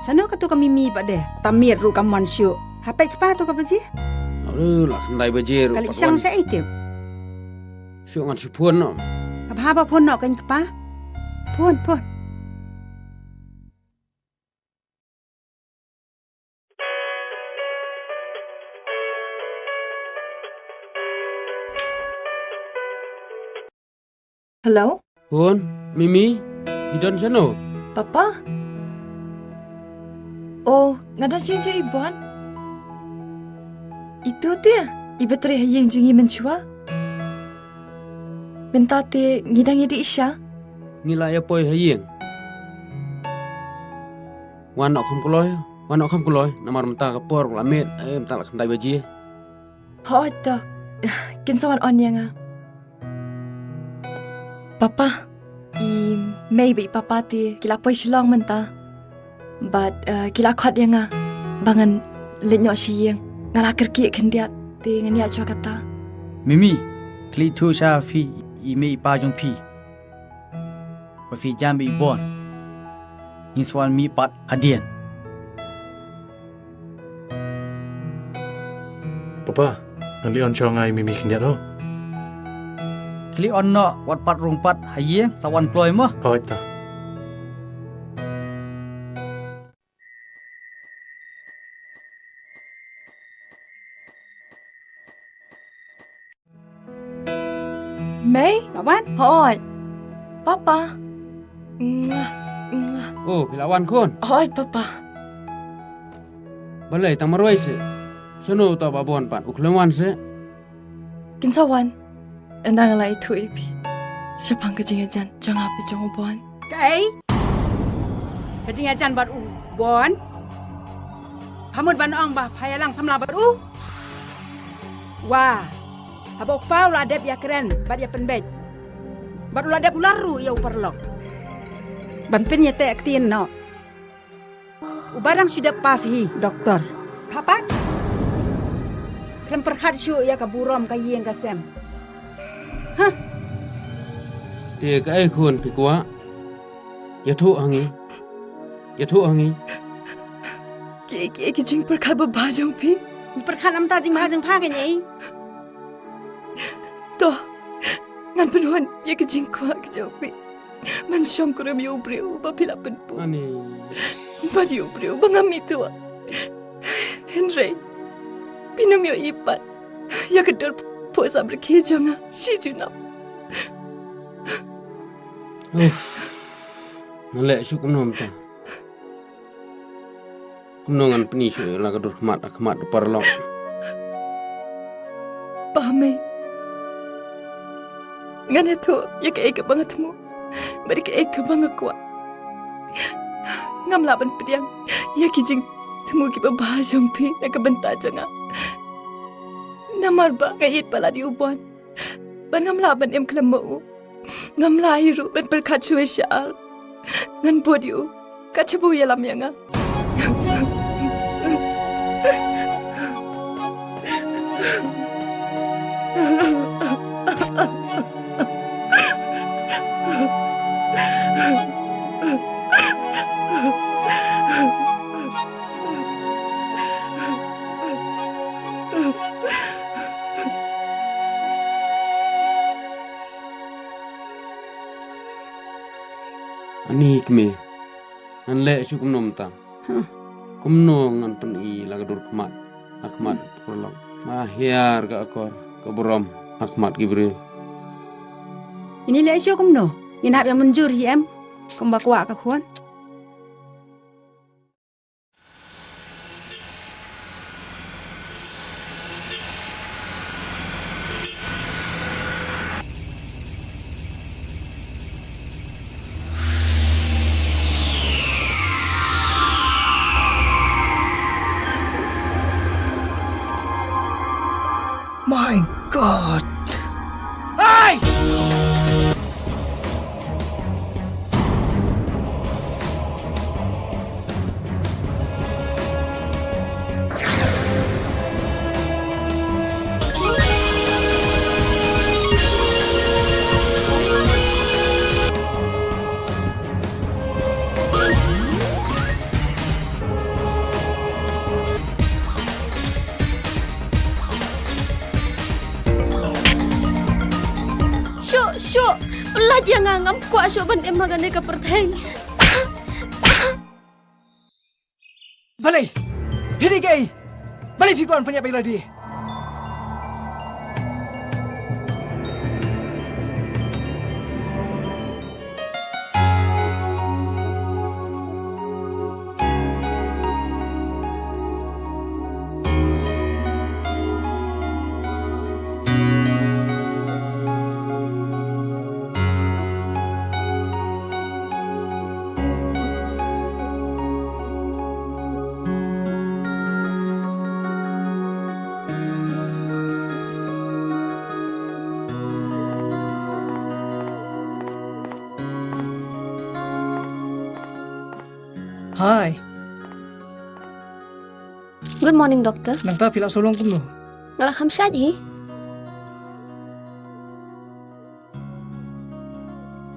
Sano katu ka Mimi pat de, ta miet ruh kam wan shuh. Hapdeng kpa tu ka baje? Aduh, la khyndai baje ruh. Ka leit shang shaei Tim? Shu ngan shu phone noh. Ka bha ba phone noh kan kpa. Phone, phone. Hello? Khun, Mimi, phi don shano? Papa? Oh, nga don sha ïing jong i Bon. Itu te, iba trei ha ïing jong ngi mynshuwa. Mynta te ngi dang ïa dih sha. Ngi la ïa poi ha ïing. Wan noh kham kloi, wan noh kham kloi, namar mynta ka por la miet, eh, mynta la khyndai baje. Hooid to. Kin sa wan on ïa nga. Papa, i mei bad i papa te ki la poi Shillong mynta. Bad, eh, ki la khot ïa nga ba ngan leit noh sha ïing. Nga la kyrkieh khyndiat te ngan ïaid shuwa kata. Mimi, khlieh thuh sha phi i mei i pa jong phi. Ba phi jan bad i Bon. Ngin sa wan mih pat hadien. Papa, ngan leit on sha nga i Mimi khyndiat ho. Khlieh on noh wat pat rung pat ha ïing sa wan kloi mo. Hooid to. Mei? La wan? Hooid. Papa. Mwah, mwah. Oh, phi la wan khun? Hooid, Papa. Balei tang marwei seh? Shano uta u Bah Bon pat, u khlem wan seh? Kin sa wan. Ynda nga la ïathuh ïa phi shaphang ka jingïajan jong nga bad jong u Bon. Kaei? Ka jingïajan bad u Bon? Pha mut ban ong ba pha ïalang samla bad u? Wah. Haba u kpa u la dep ïakren bad ïapynbeit, bad u la dep kular ruh ïa u paralok ban pynïateh ktien noh. Uba dang shu dep pass hi doktor. Pha pat khlem pyrkhat shuh ïa ka burom ka ïing ka sem. Hah. Te kaei khun phi kwah? Ïathuh ha ngi. Ïathuh ha ngi. Kiei kiei ki jingpyrkhat babha jong phi? Ngi pyrkhat namar ka jingbha jong pha keiñ. To, ngan pynwan ïa ki jingkwah ki jong phi. Ngan shongkurim ïa u briew uba phi la pynpuh. Ani. Bad ïa u briew ba ngam ithuh. Hynrei phin ym ïohi pat ïa ka dur phuh samrkhie jong nga shi junom. Uff. Ngan leh shuh kumno mynta? Kumno ngan pyni shuh ïa la ka dur khmat ha khmat u paralok? Pa mei, ngan ïathuh ïa kaei kaba nga thmu bad ïa kaei kaba nga kwah. Ngam lah ban pdiang ïa ki jingthmu kiba bha jong phi na ka bynta jong nga. Namar ba nga ïeit palat ïa u Bon bad ngam lah ban im khlem ma u. Ngam lah hi ruh ban pyrkhat shuwa shaei. Ngan bud ïa u kat shaba u ïalam ïa nga. Ani kmie, ngan leh shuh kumno mynta? Huh. Kumno ngan pyni la ka dur khmat ha khmat u paralok? Nga hiar ka akor ka burom ha khmat ki briew. Ngin ïa leh shuh kumno? Ngin hap ïa mynjur hi em kumba kwah ka khun? My God! Hey! Shuh, shuh! Pyllait ïa nga, ngam kwah shuh ban im ha kane ka pyrthei. Balei? Phi dei kaei? Balei phi kwah ban pynïap ïa i lade? Hi. Good morning, doctor. Nangta phi la shu long kumno? Nga la kham shait hi.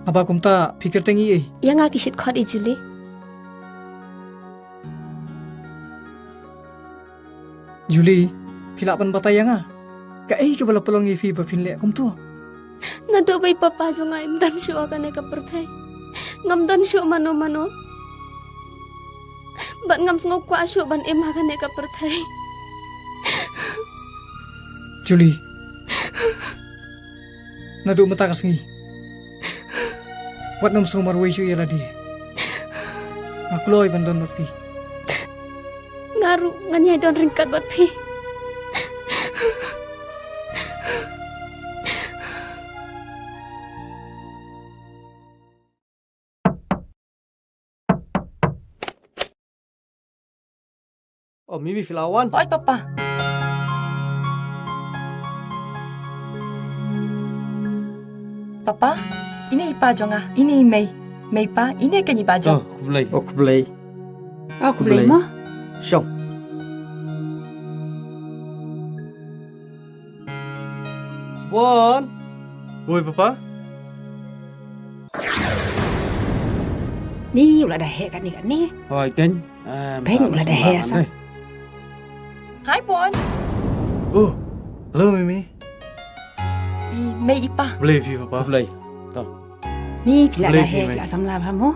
Haba kumta phi kyrteng ïa i? Ïa nga ki shit khot i Julie. Julie, phi lah ban batai ïa nga kaei kaba la pynlong ïa phi ba phin leh kumto? Naduh ba i papa jong nga im don shuh ha kane ka pyrthei, ngam don shuh mano mano. Bad ngam sngew kwah shuh ban im ha kane ka pyrthei. Julie, naduh mynta ka sngi, wat nym sngew marwei shuh ïa lade. Nga kloi ban don bad phi. Nga ruh ngan ïai don ryngkat bad phi. Oh, Mimi, phi la wan? Oi, Papa. Papa, ine i pa jong nga, ine i mei. Mei pa, ine kane i ba jong. Oh, khublei. Oh, khublei. Oh, khublei mo. Shong. Bon. Oi, Papa. Ni u la da heh katne katne. Hoi, Ken. Ah, Ken, u la da heh sa. Hi, Bon. Oh, hello, Mimi. I mei i pa. Khublei phi, Papa. Khublei. To. Ni phi la da heh, la samla bha mo.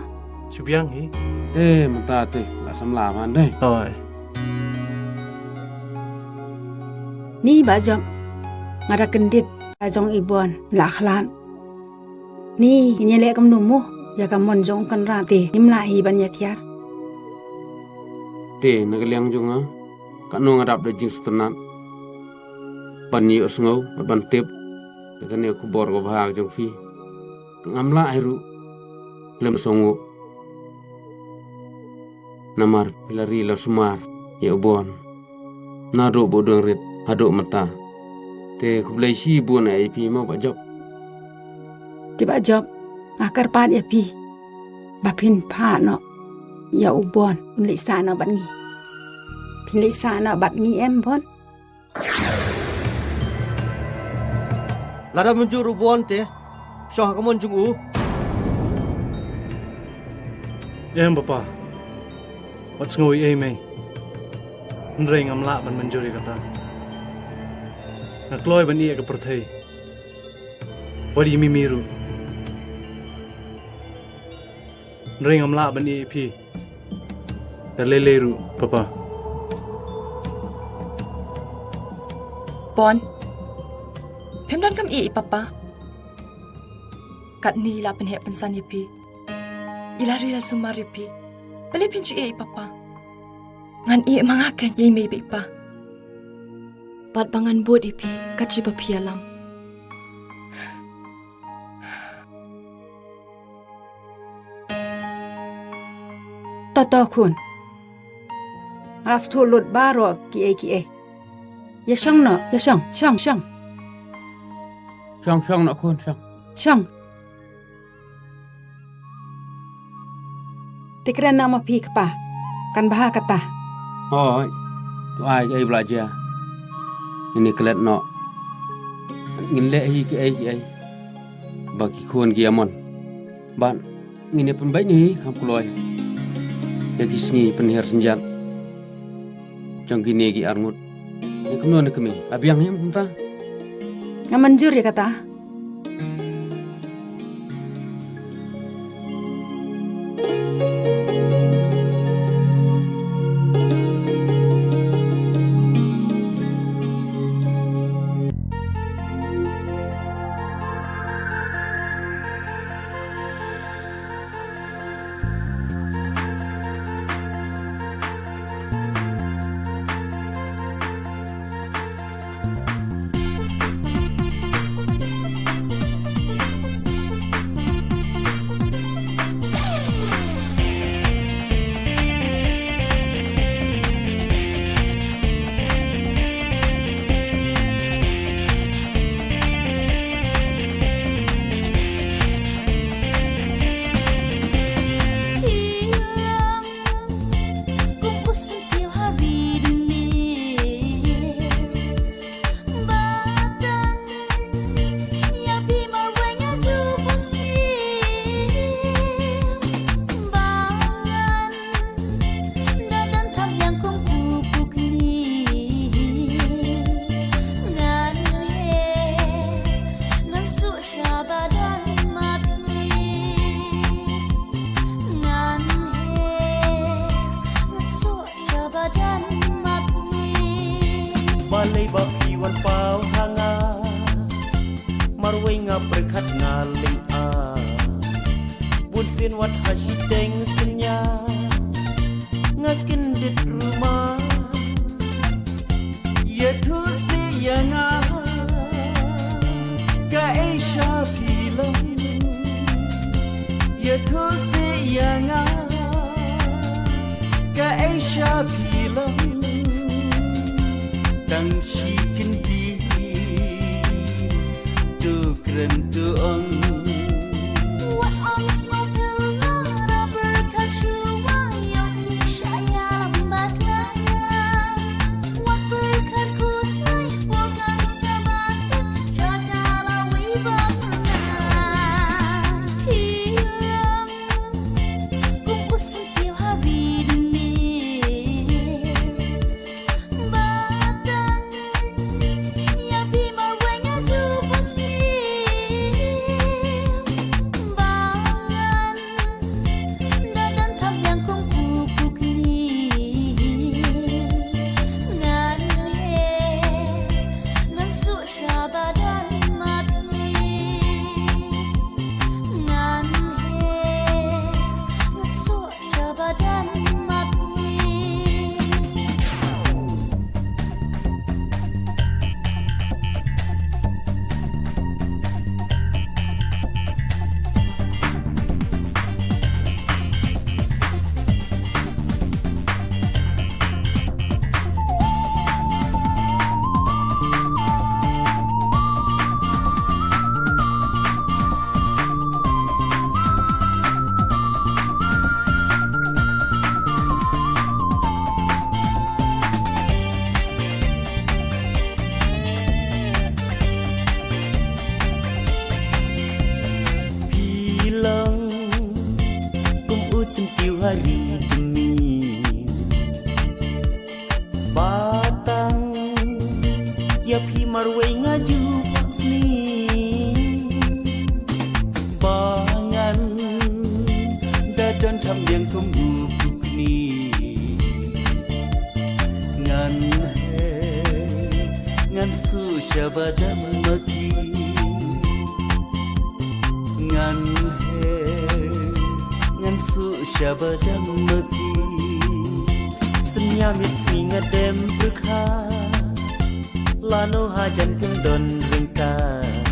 Shu biang hi. Te mynta te la samla bha dei. Hoi. Ni ba jop. Nga da kyndit la jong i Bon la khlad. Ni ngin ïa leh kumno mo ïa ka mon jong u Kynrad te, ngim lah hi ban ïa kiar. Te na ka liang jong nga, katno nga dap da jingsngewtynnat ban ïohsngew bad ban tip ïa kane ka khubor kaba bha jong phi. Ngam lah hi ruh lem sngewthuh. Namar phi la ri la sumar ïa u Bon naduh ba u dang rit haduh mynta. Te khublei shibun ïa phi mo ba jop. Te ba jop, nga kyrpad ïa phi ba phin phah noh ïa u Bon un leit sah noh bad ngi. Phin leit sah noh bad ngi em Bon? Lada mynjur u Bon te, shong ha ka mon jong u. Em Papa. Wat sngew ei ei mei. Hynrei ngam lah ban mynjur ïa kata. Nga kloi ban ïeh ïa ka pyrthei. Wat ïa Mimi ruh. Hynrei ngam lah ban ïeh ïa phi da lei lei ruh, Papa. Bon. Phim donkam ïeh ïa i Papa. Katne i la pynheh pynsan ïa phi. I la ri la sumar ïa phi. Balei phin shu ïeh ïa i Papa? Ngan ïeh ma nga kein ïa i mei bad i pa. Bad ba ngan bud ïa phi kat shaba phi ïalam. To to khun. Nga la sngewthuh lut baroh kiei kiei. Ïa shong noh, ïa shong, shong, shong. Shong, shong noh khun, shong. Shong. Te kren noh ma phi kpa. Kan bha kata. Hooid. To ai kaei ba la jia. Ngin ïa klet noh. Ngin leh hi kiei kiei ba ki khun ki ïa mon. Bad ngin ïa pynbeit hi kham kloi ïa ki sngi pynhiar synjat jong kine ki arngut. Ïa kumno ne kmie? La biang hi em kumta? Nga mynjur ïa kata. Ba phi wan paw ha nga, marwei nga pyrkhat nga lynga. Bun sien wat ha shiteng synñia, nga kyndit ruma. Ïathuh seh ïa nga, kaei sha phi long. Ïathuh seh ïa nga, kaei sha phi long. Tang shi kyntien, to kren to ong. Wat ong sngewthuh nga, ra pyrkhat shuh ïa u, sha ïalam bakla. Wat pyrkhat khuslai, por kan sa bad, sha ka lawei ba pyrna. Phi long kum u syntiew ha ri dmit. Ba tang ïa phi marwei nga ju bunsien. Ba ngan da don kham ïang kum u pukni. Ngan heh, ngan suh sha ba don mat ni. Ngan heh, ngan suh sha ba don mat ni. Phi long kum u syntiew ha ri dmit. Ba tang ïa phi marwei nga ju bunsien. Ba ngan da don kham ïang kum u pukni. Ngan heh, ngan suh sha ba don mat ni. Ngan heh, ngan suh sha ba don mat ni. Synñia miet sngi nga dem pyrkhat, lano hajan kim don ryngkat.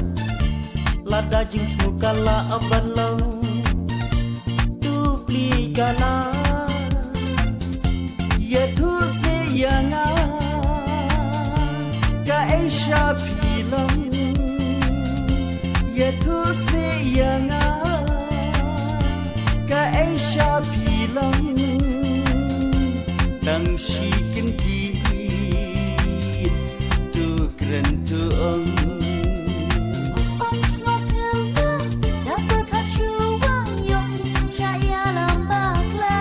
Lada jingthmu ka lah ban long, to plie ka lah. Ïathuh seh ïa nga, kaei sha phi long. Ïathuh seh ïa nga, kaei sha phi long. Tang shi kyntien, to kren to ong. Ong sngewthuh nga, da pyrkhat shuwa ïa u, sha ïalam bakla.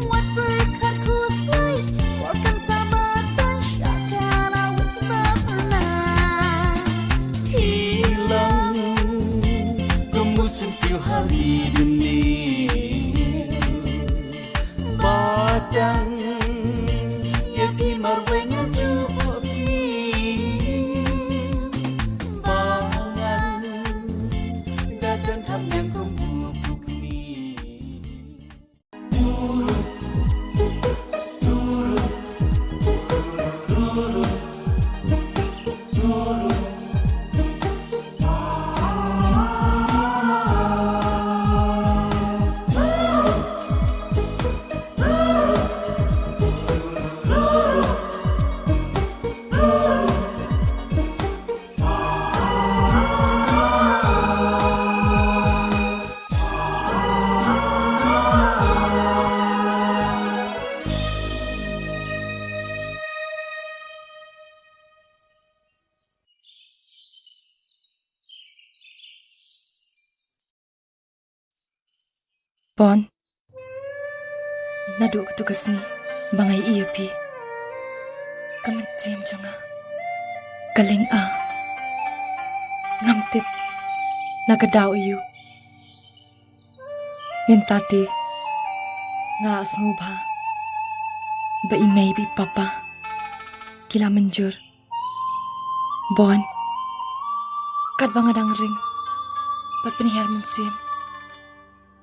Wat pyrkhat khuslai, por kan sa bad, sha ka lawei ba pyrna. Phi long kum u syntiew ha ri dmit. Ba tang ïa phi marwei nga ju bunsien. Ba ngan da don kham ïang kum u pukni. Pon, naduh katu ka sngi ba nga ïohi ïa phi, ka mynsiem jong nga ka lynga. Ngam tip na ka daw aïu. Mynta te nga la sngewbha ba i mei ba i papa ki la mynjur. Bon, katba nga dang ring bad pynhiar mynsiem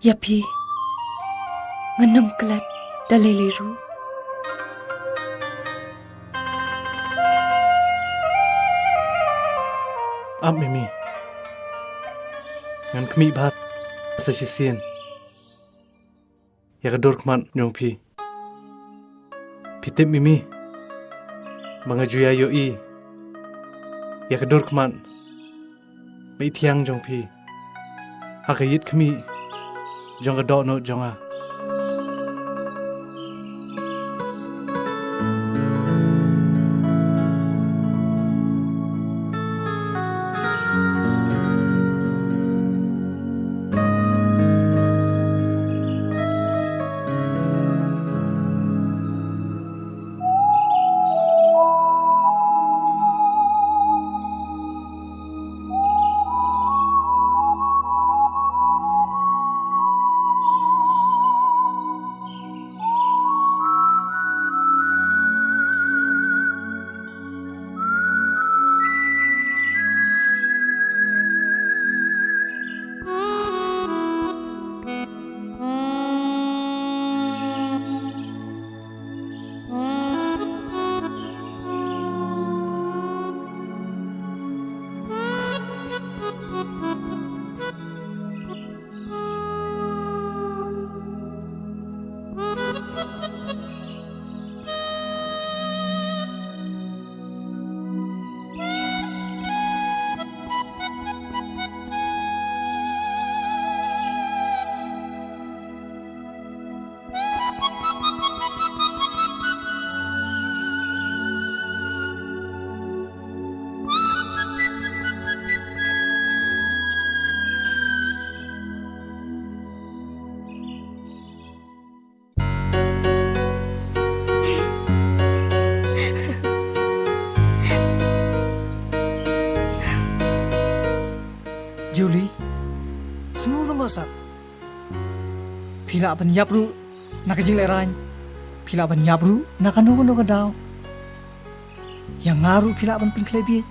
ïa phi, ngan ym klet da lei lei ruh. Ap Mimi, ngan khmih bad sa shisien ïa ka dur khmat jong phi. Phi tip Mimi, ba nga ju ïa ïohi ïa ka dur khmat ba i thiang jong phi ha ka ïit khmih jong ka dohnud jong nga. Julie, sngew lyngngoh sat. Phi lah ban ïap ruh na ka jinglehraiñ. Phi lah ban ïap ruh na kano kano ka daw. Ïa nga ruh phi lah ban pynkhleh bieit.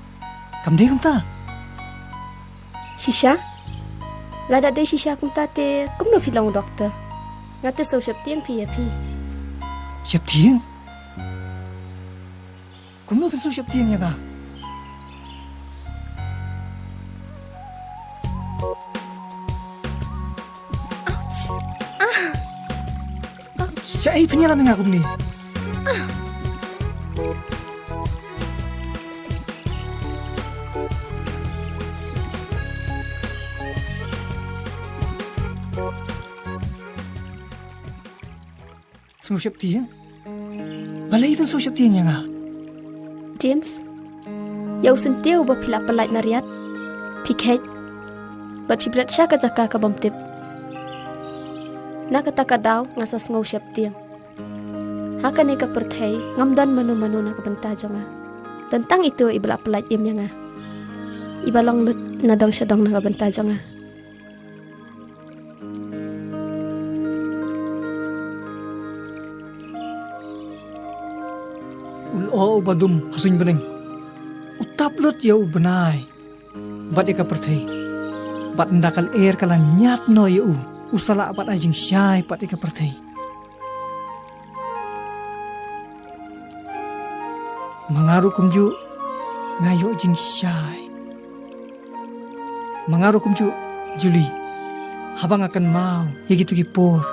Kam dei kumta? Shisha? Lada dei shisha kumta te kumno phi long doktor? Nga te sngewsheptieng phi ïa phi. Sheptieng? Kumno phin sngewsheptieng ïa nga? Ouch! Ah! Ouch! Shaei phin ïalam ïa nga kumne? Ah! Sngewsheptieng? Balei phin sngewsheptieng ïa nga? James, ïa u syntiew ba phi la pyllait na riat, phi kheit bad phi bret sha ka jaka ka bym tip. Na kata ka daw nga sa sngewsheptieng. Ha kane ka pyrthei ngam don mano mano na ka bynta jong nga. Don tang ito iba la pyllait im ïa nga, iba long lut na dong sha dong na ka bynta jong nga. U lyoh uba dum ha suiñ bneng u tap lut ïa u bnai bad ïa ka pyrthei. Bad ynda ka lyer ka la ñiad noh ïa u, u sa lah ban ai jingshai pat ïa ka pyrthei. Ma nga ruh kumjuh nga ïoh jingshai. Ma nga ruh kumjuh, Julie, haba nga kynmaw ïa kito ki por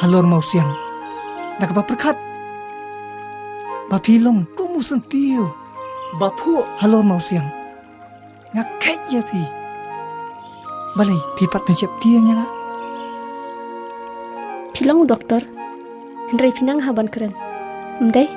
halor mawsiang, da kaba pyrkhat ba phi long kum u syntiew ba phuh halor mawsiang. Nga kheit ïa phi. Balei phi pat phin sheptieng ïa nga? Phi long u doktor, hynrei phi nang ha ban kren, ym dei?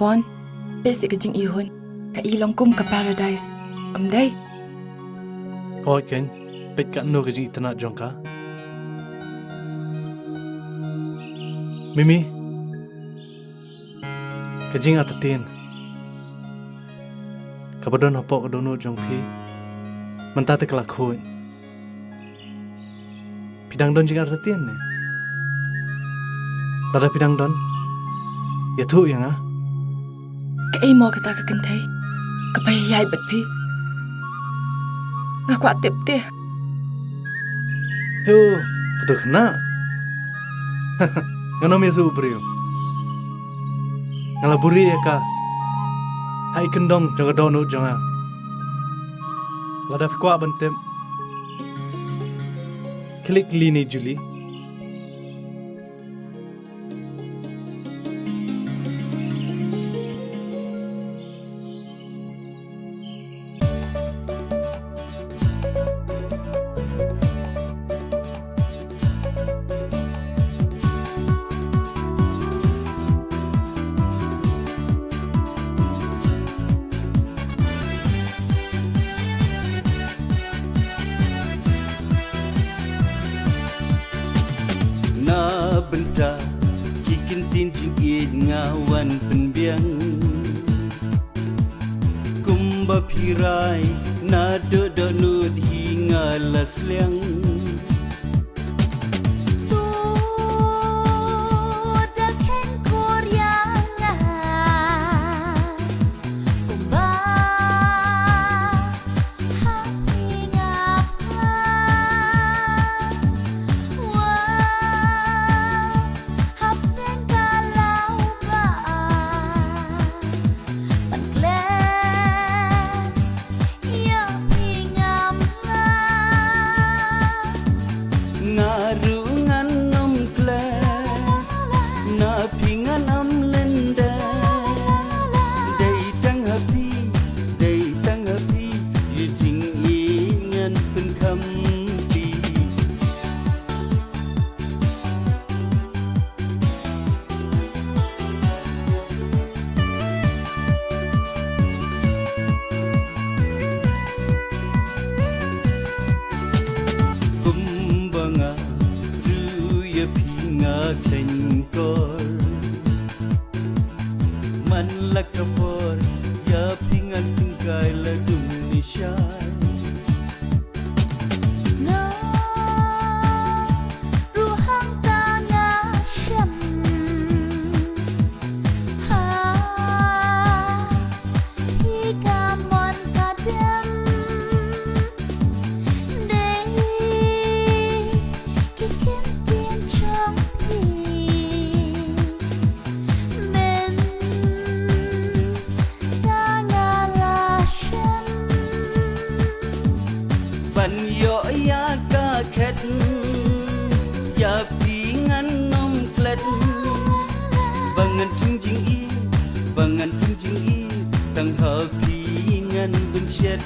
Pon, peit seh ka jingihun, ka i long kum ka paradise. Ym dei? Hooid keiñ, peit katno ka jingitynnad jong ka. Mimi, ka jingartatien kaba don hapoh ka dohnud jong phi, mynta te ka la khuid. Phi dang don jingartatien ne? Lada phi dang don, ïathuh ïa nga. Kaei mo kata ka kynthei kaba ïaid bad phi? Nga kwah tip te. Hooid, kato khynnah. Ngan ym ïasuh u briew. Nga la buhrieh ïa ka ha i kyndong jong ka dohnud jong nga. Lada phi kwah ban tip, khie leit kylli ïa i Julie. Na bynta ki ktien jingïeit nga wan pynbiang. Kumba phi rai naduh dohnud hi nga la sliang. To da kheiñ kur ïa nga kumba ha phi nga pla. Wa hapdeng ka law ba ban klet ïa phi ngam lah. Nga ruh ngan ym klet na phi ngan ym lyndet. Dei tang ha phi, dei tang ha phi, ïa jingïeit ngan pynkham phi. Kumba nga ruh ïa phi nga kheiñ kur. Man la ka por ïa phi ngan tyngkai la dum nishai. Nga ruh hangta nga shem ha phi ka mon ka dem. Dei ki ktien jong phi mynta nga la shem. Ban ïoh ïa ka khet ïa phi ngan ym klet. Ba ngan thung jingïeit, ba ngan thung jingïeit, tang ha phi ngan bynshet.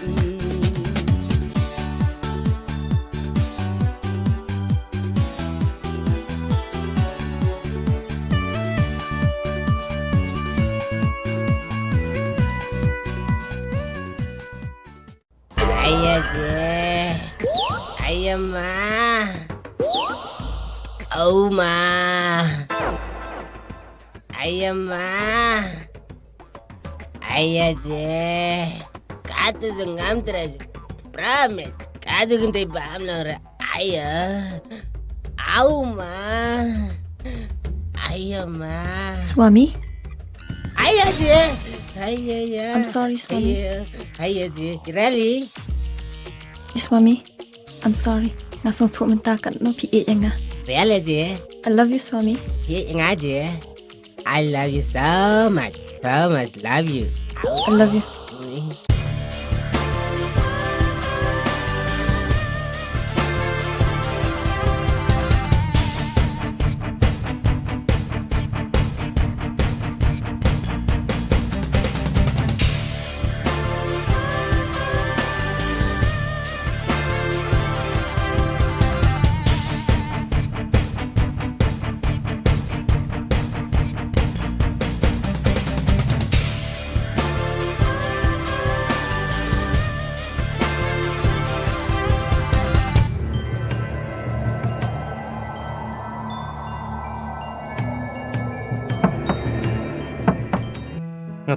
Aia je. Aia ma. Au ma. Aia ma. Aia je. Katu jengam terus. Promise. Katu gentai bam nang re. Aia. Au ma. Aia ma. Swami? Aia je. Aia ya. I'm sorry, Swami. Aia, aia je. Really? Swami, I'm sorry. Nga sngewthuh mynta katno phi ïeit ïa nga. Really je. I love you, Swami. Ïeit ïa nga je. I love you so much. So much love you. I love you.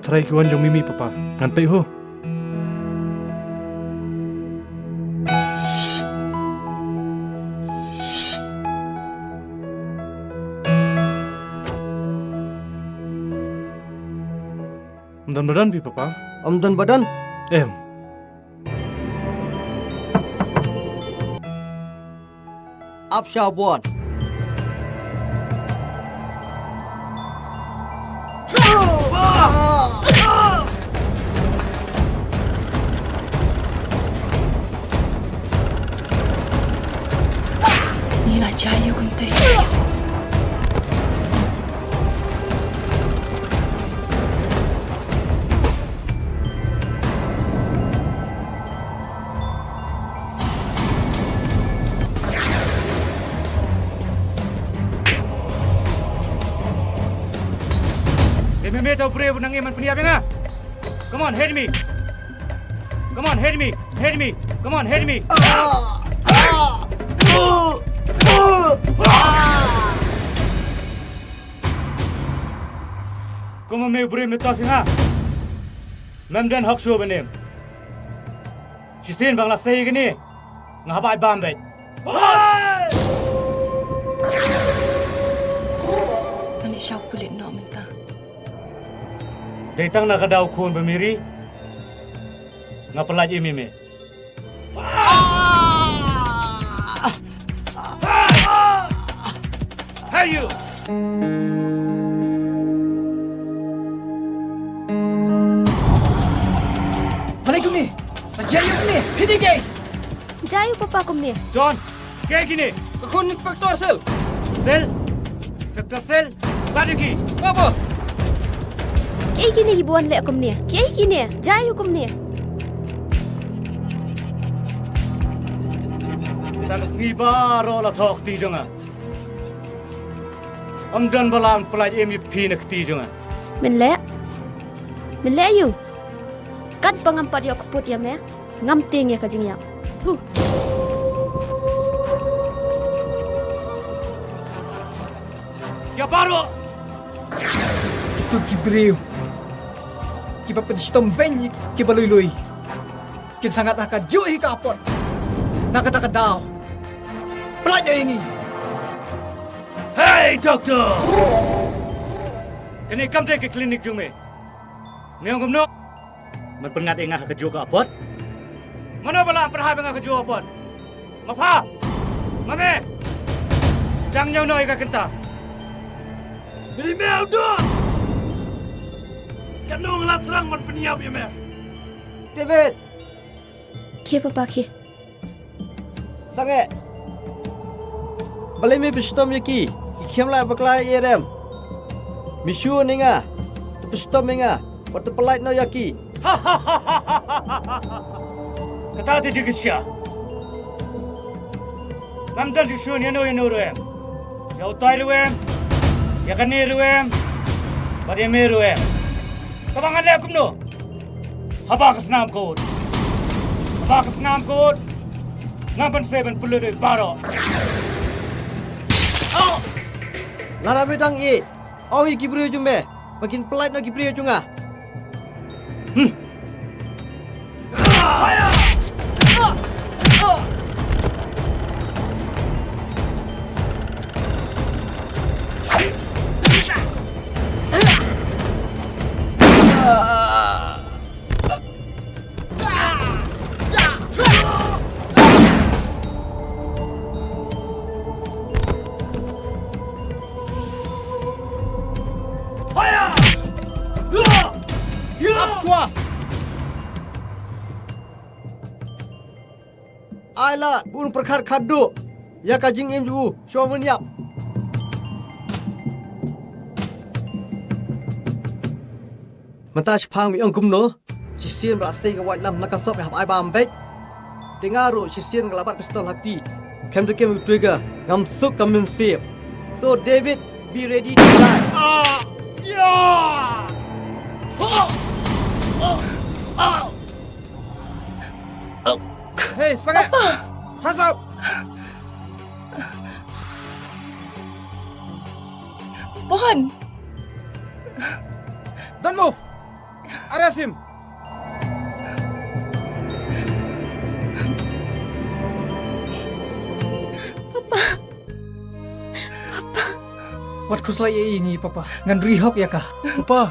Trai ki wan jong Mimi papa. Ngan peit ho. Ym don ba don phi papa. Ym don ba don. Em. Ap sha bun. Ngi la jia ïa kumta. Te me me tau briew nang em ban pynïap ïa nga. Come on, hit me. Come on, hit me. Hit me. Come on, hit me. Kum me briew me tough ïa nga. Mem don hok shuh ban em. Shisien ba nga la sei ïa kane, nga hap ai bam beit. Ani shau pulit noh mynta. Dei tang na ka daw khun ba Miri. Nga pyllait ïa me me. Hey you! Balei kumne? La jia ïa kumne? Phi dei kaei? Jia ïa u papa kumne. John, kiei kine? Ka khun Inspector Sel. Sel? Inspector Sel? Bat ïa ki. Ba boss. Kiei kine kiba wan leh kumne? Kiei kine? Jia ïa kumne. Ta ka sngi baroh la thoh kti jong nga. Ym don ba lah ban pyllait im ïa phi na kti jong nga. Men leh? Men leh aïu? Katba ngam pat ïoh kput ïa me, ngam tieng ïa ka jingïap. Thu. Ïa baroh. Kito ki briew kiba pynshitom beiñ ïa kiba lui lui. Kin sa ngat ha kajuh hi ka apot. Na kata ka daw, pyllait ïa ngi. Hey, doctor! Kane kam dei ka klinik jong me. Me ong kumno? Men pynngat ïa nga ha kajuh ka apot. Mano ba lah pyrhap ïa nga ha kajuh ka apot? Ma pha? Ma me? Sdang ñiew noh ïa ka kynta. Bili me u don. Katno nga la thrang ban pynïap ïa me. David. Khie papa khie. Sangeh. Balei me pynshitom ïa ki? Ki khlem lah bakla ïa rem. Me shu ong ïa nga. To pynshitom ïa nga. Bad to pyllait noh ïa ki. Kata te jingshisha. Ngam don jingshisha ïa no ïa no ruh em. Ïa utai ruh em. Ïa kane ruh em. Bad ïa me ruh em. Tangba ngan leh kumno? Haba ka snam kut. Haba ka snam kut. Ngam ban sngewbha ban pynlut ïa baroh. Lada me dang ïeit, ong ïa ki briew jong me ba kin pyllait noh ki briew jong nga. Hmm. Ai lad, bun pyrkhat khatduh ïa ka jingim jong u, shuwa men ïap. Mynta shaphang me ong kumno? Shisien ba la sei ka waitlam na ka sop me hap ai bam beit. Te nga ruh shisien nga la bat pistol ha kti. Khlem da kem u trigger, ngam suk ka mynsiem. So David, be ready to die. Ah! Yeah! Hey, sangeh! Hands up! Bon! Don't move! Wat khuslai ïa ngi, Papa. Ngan ri hok ïa ka. Papa.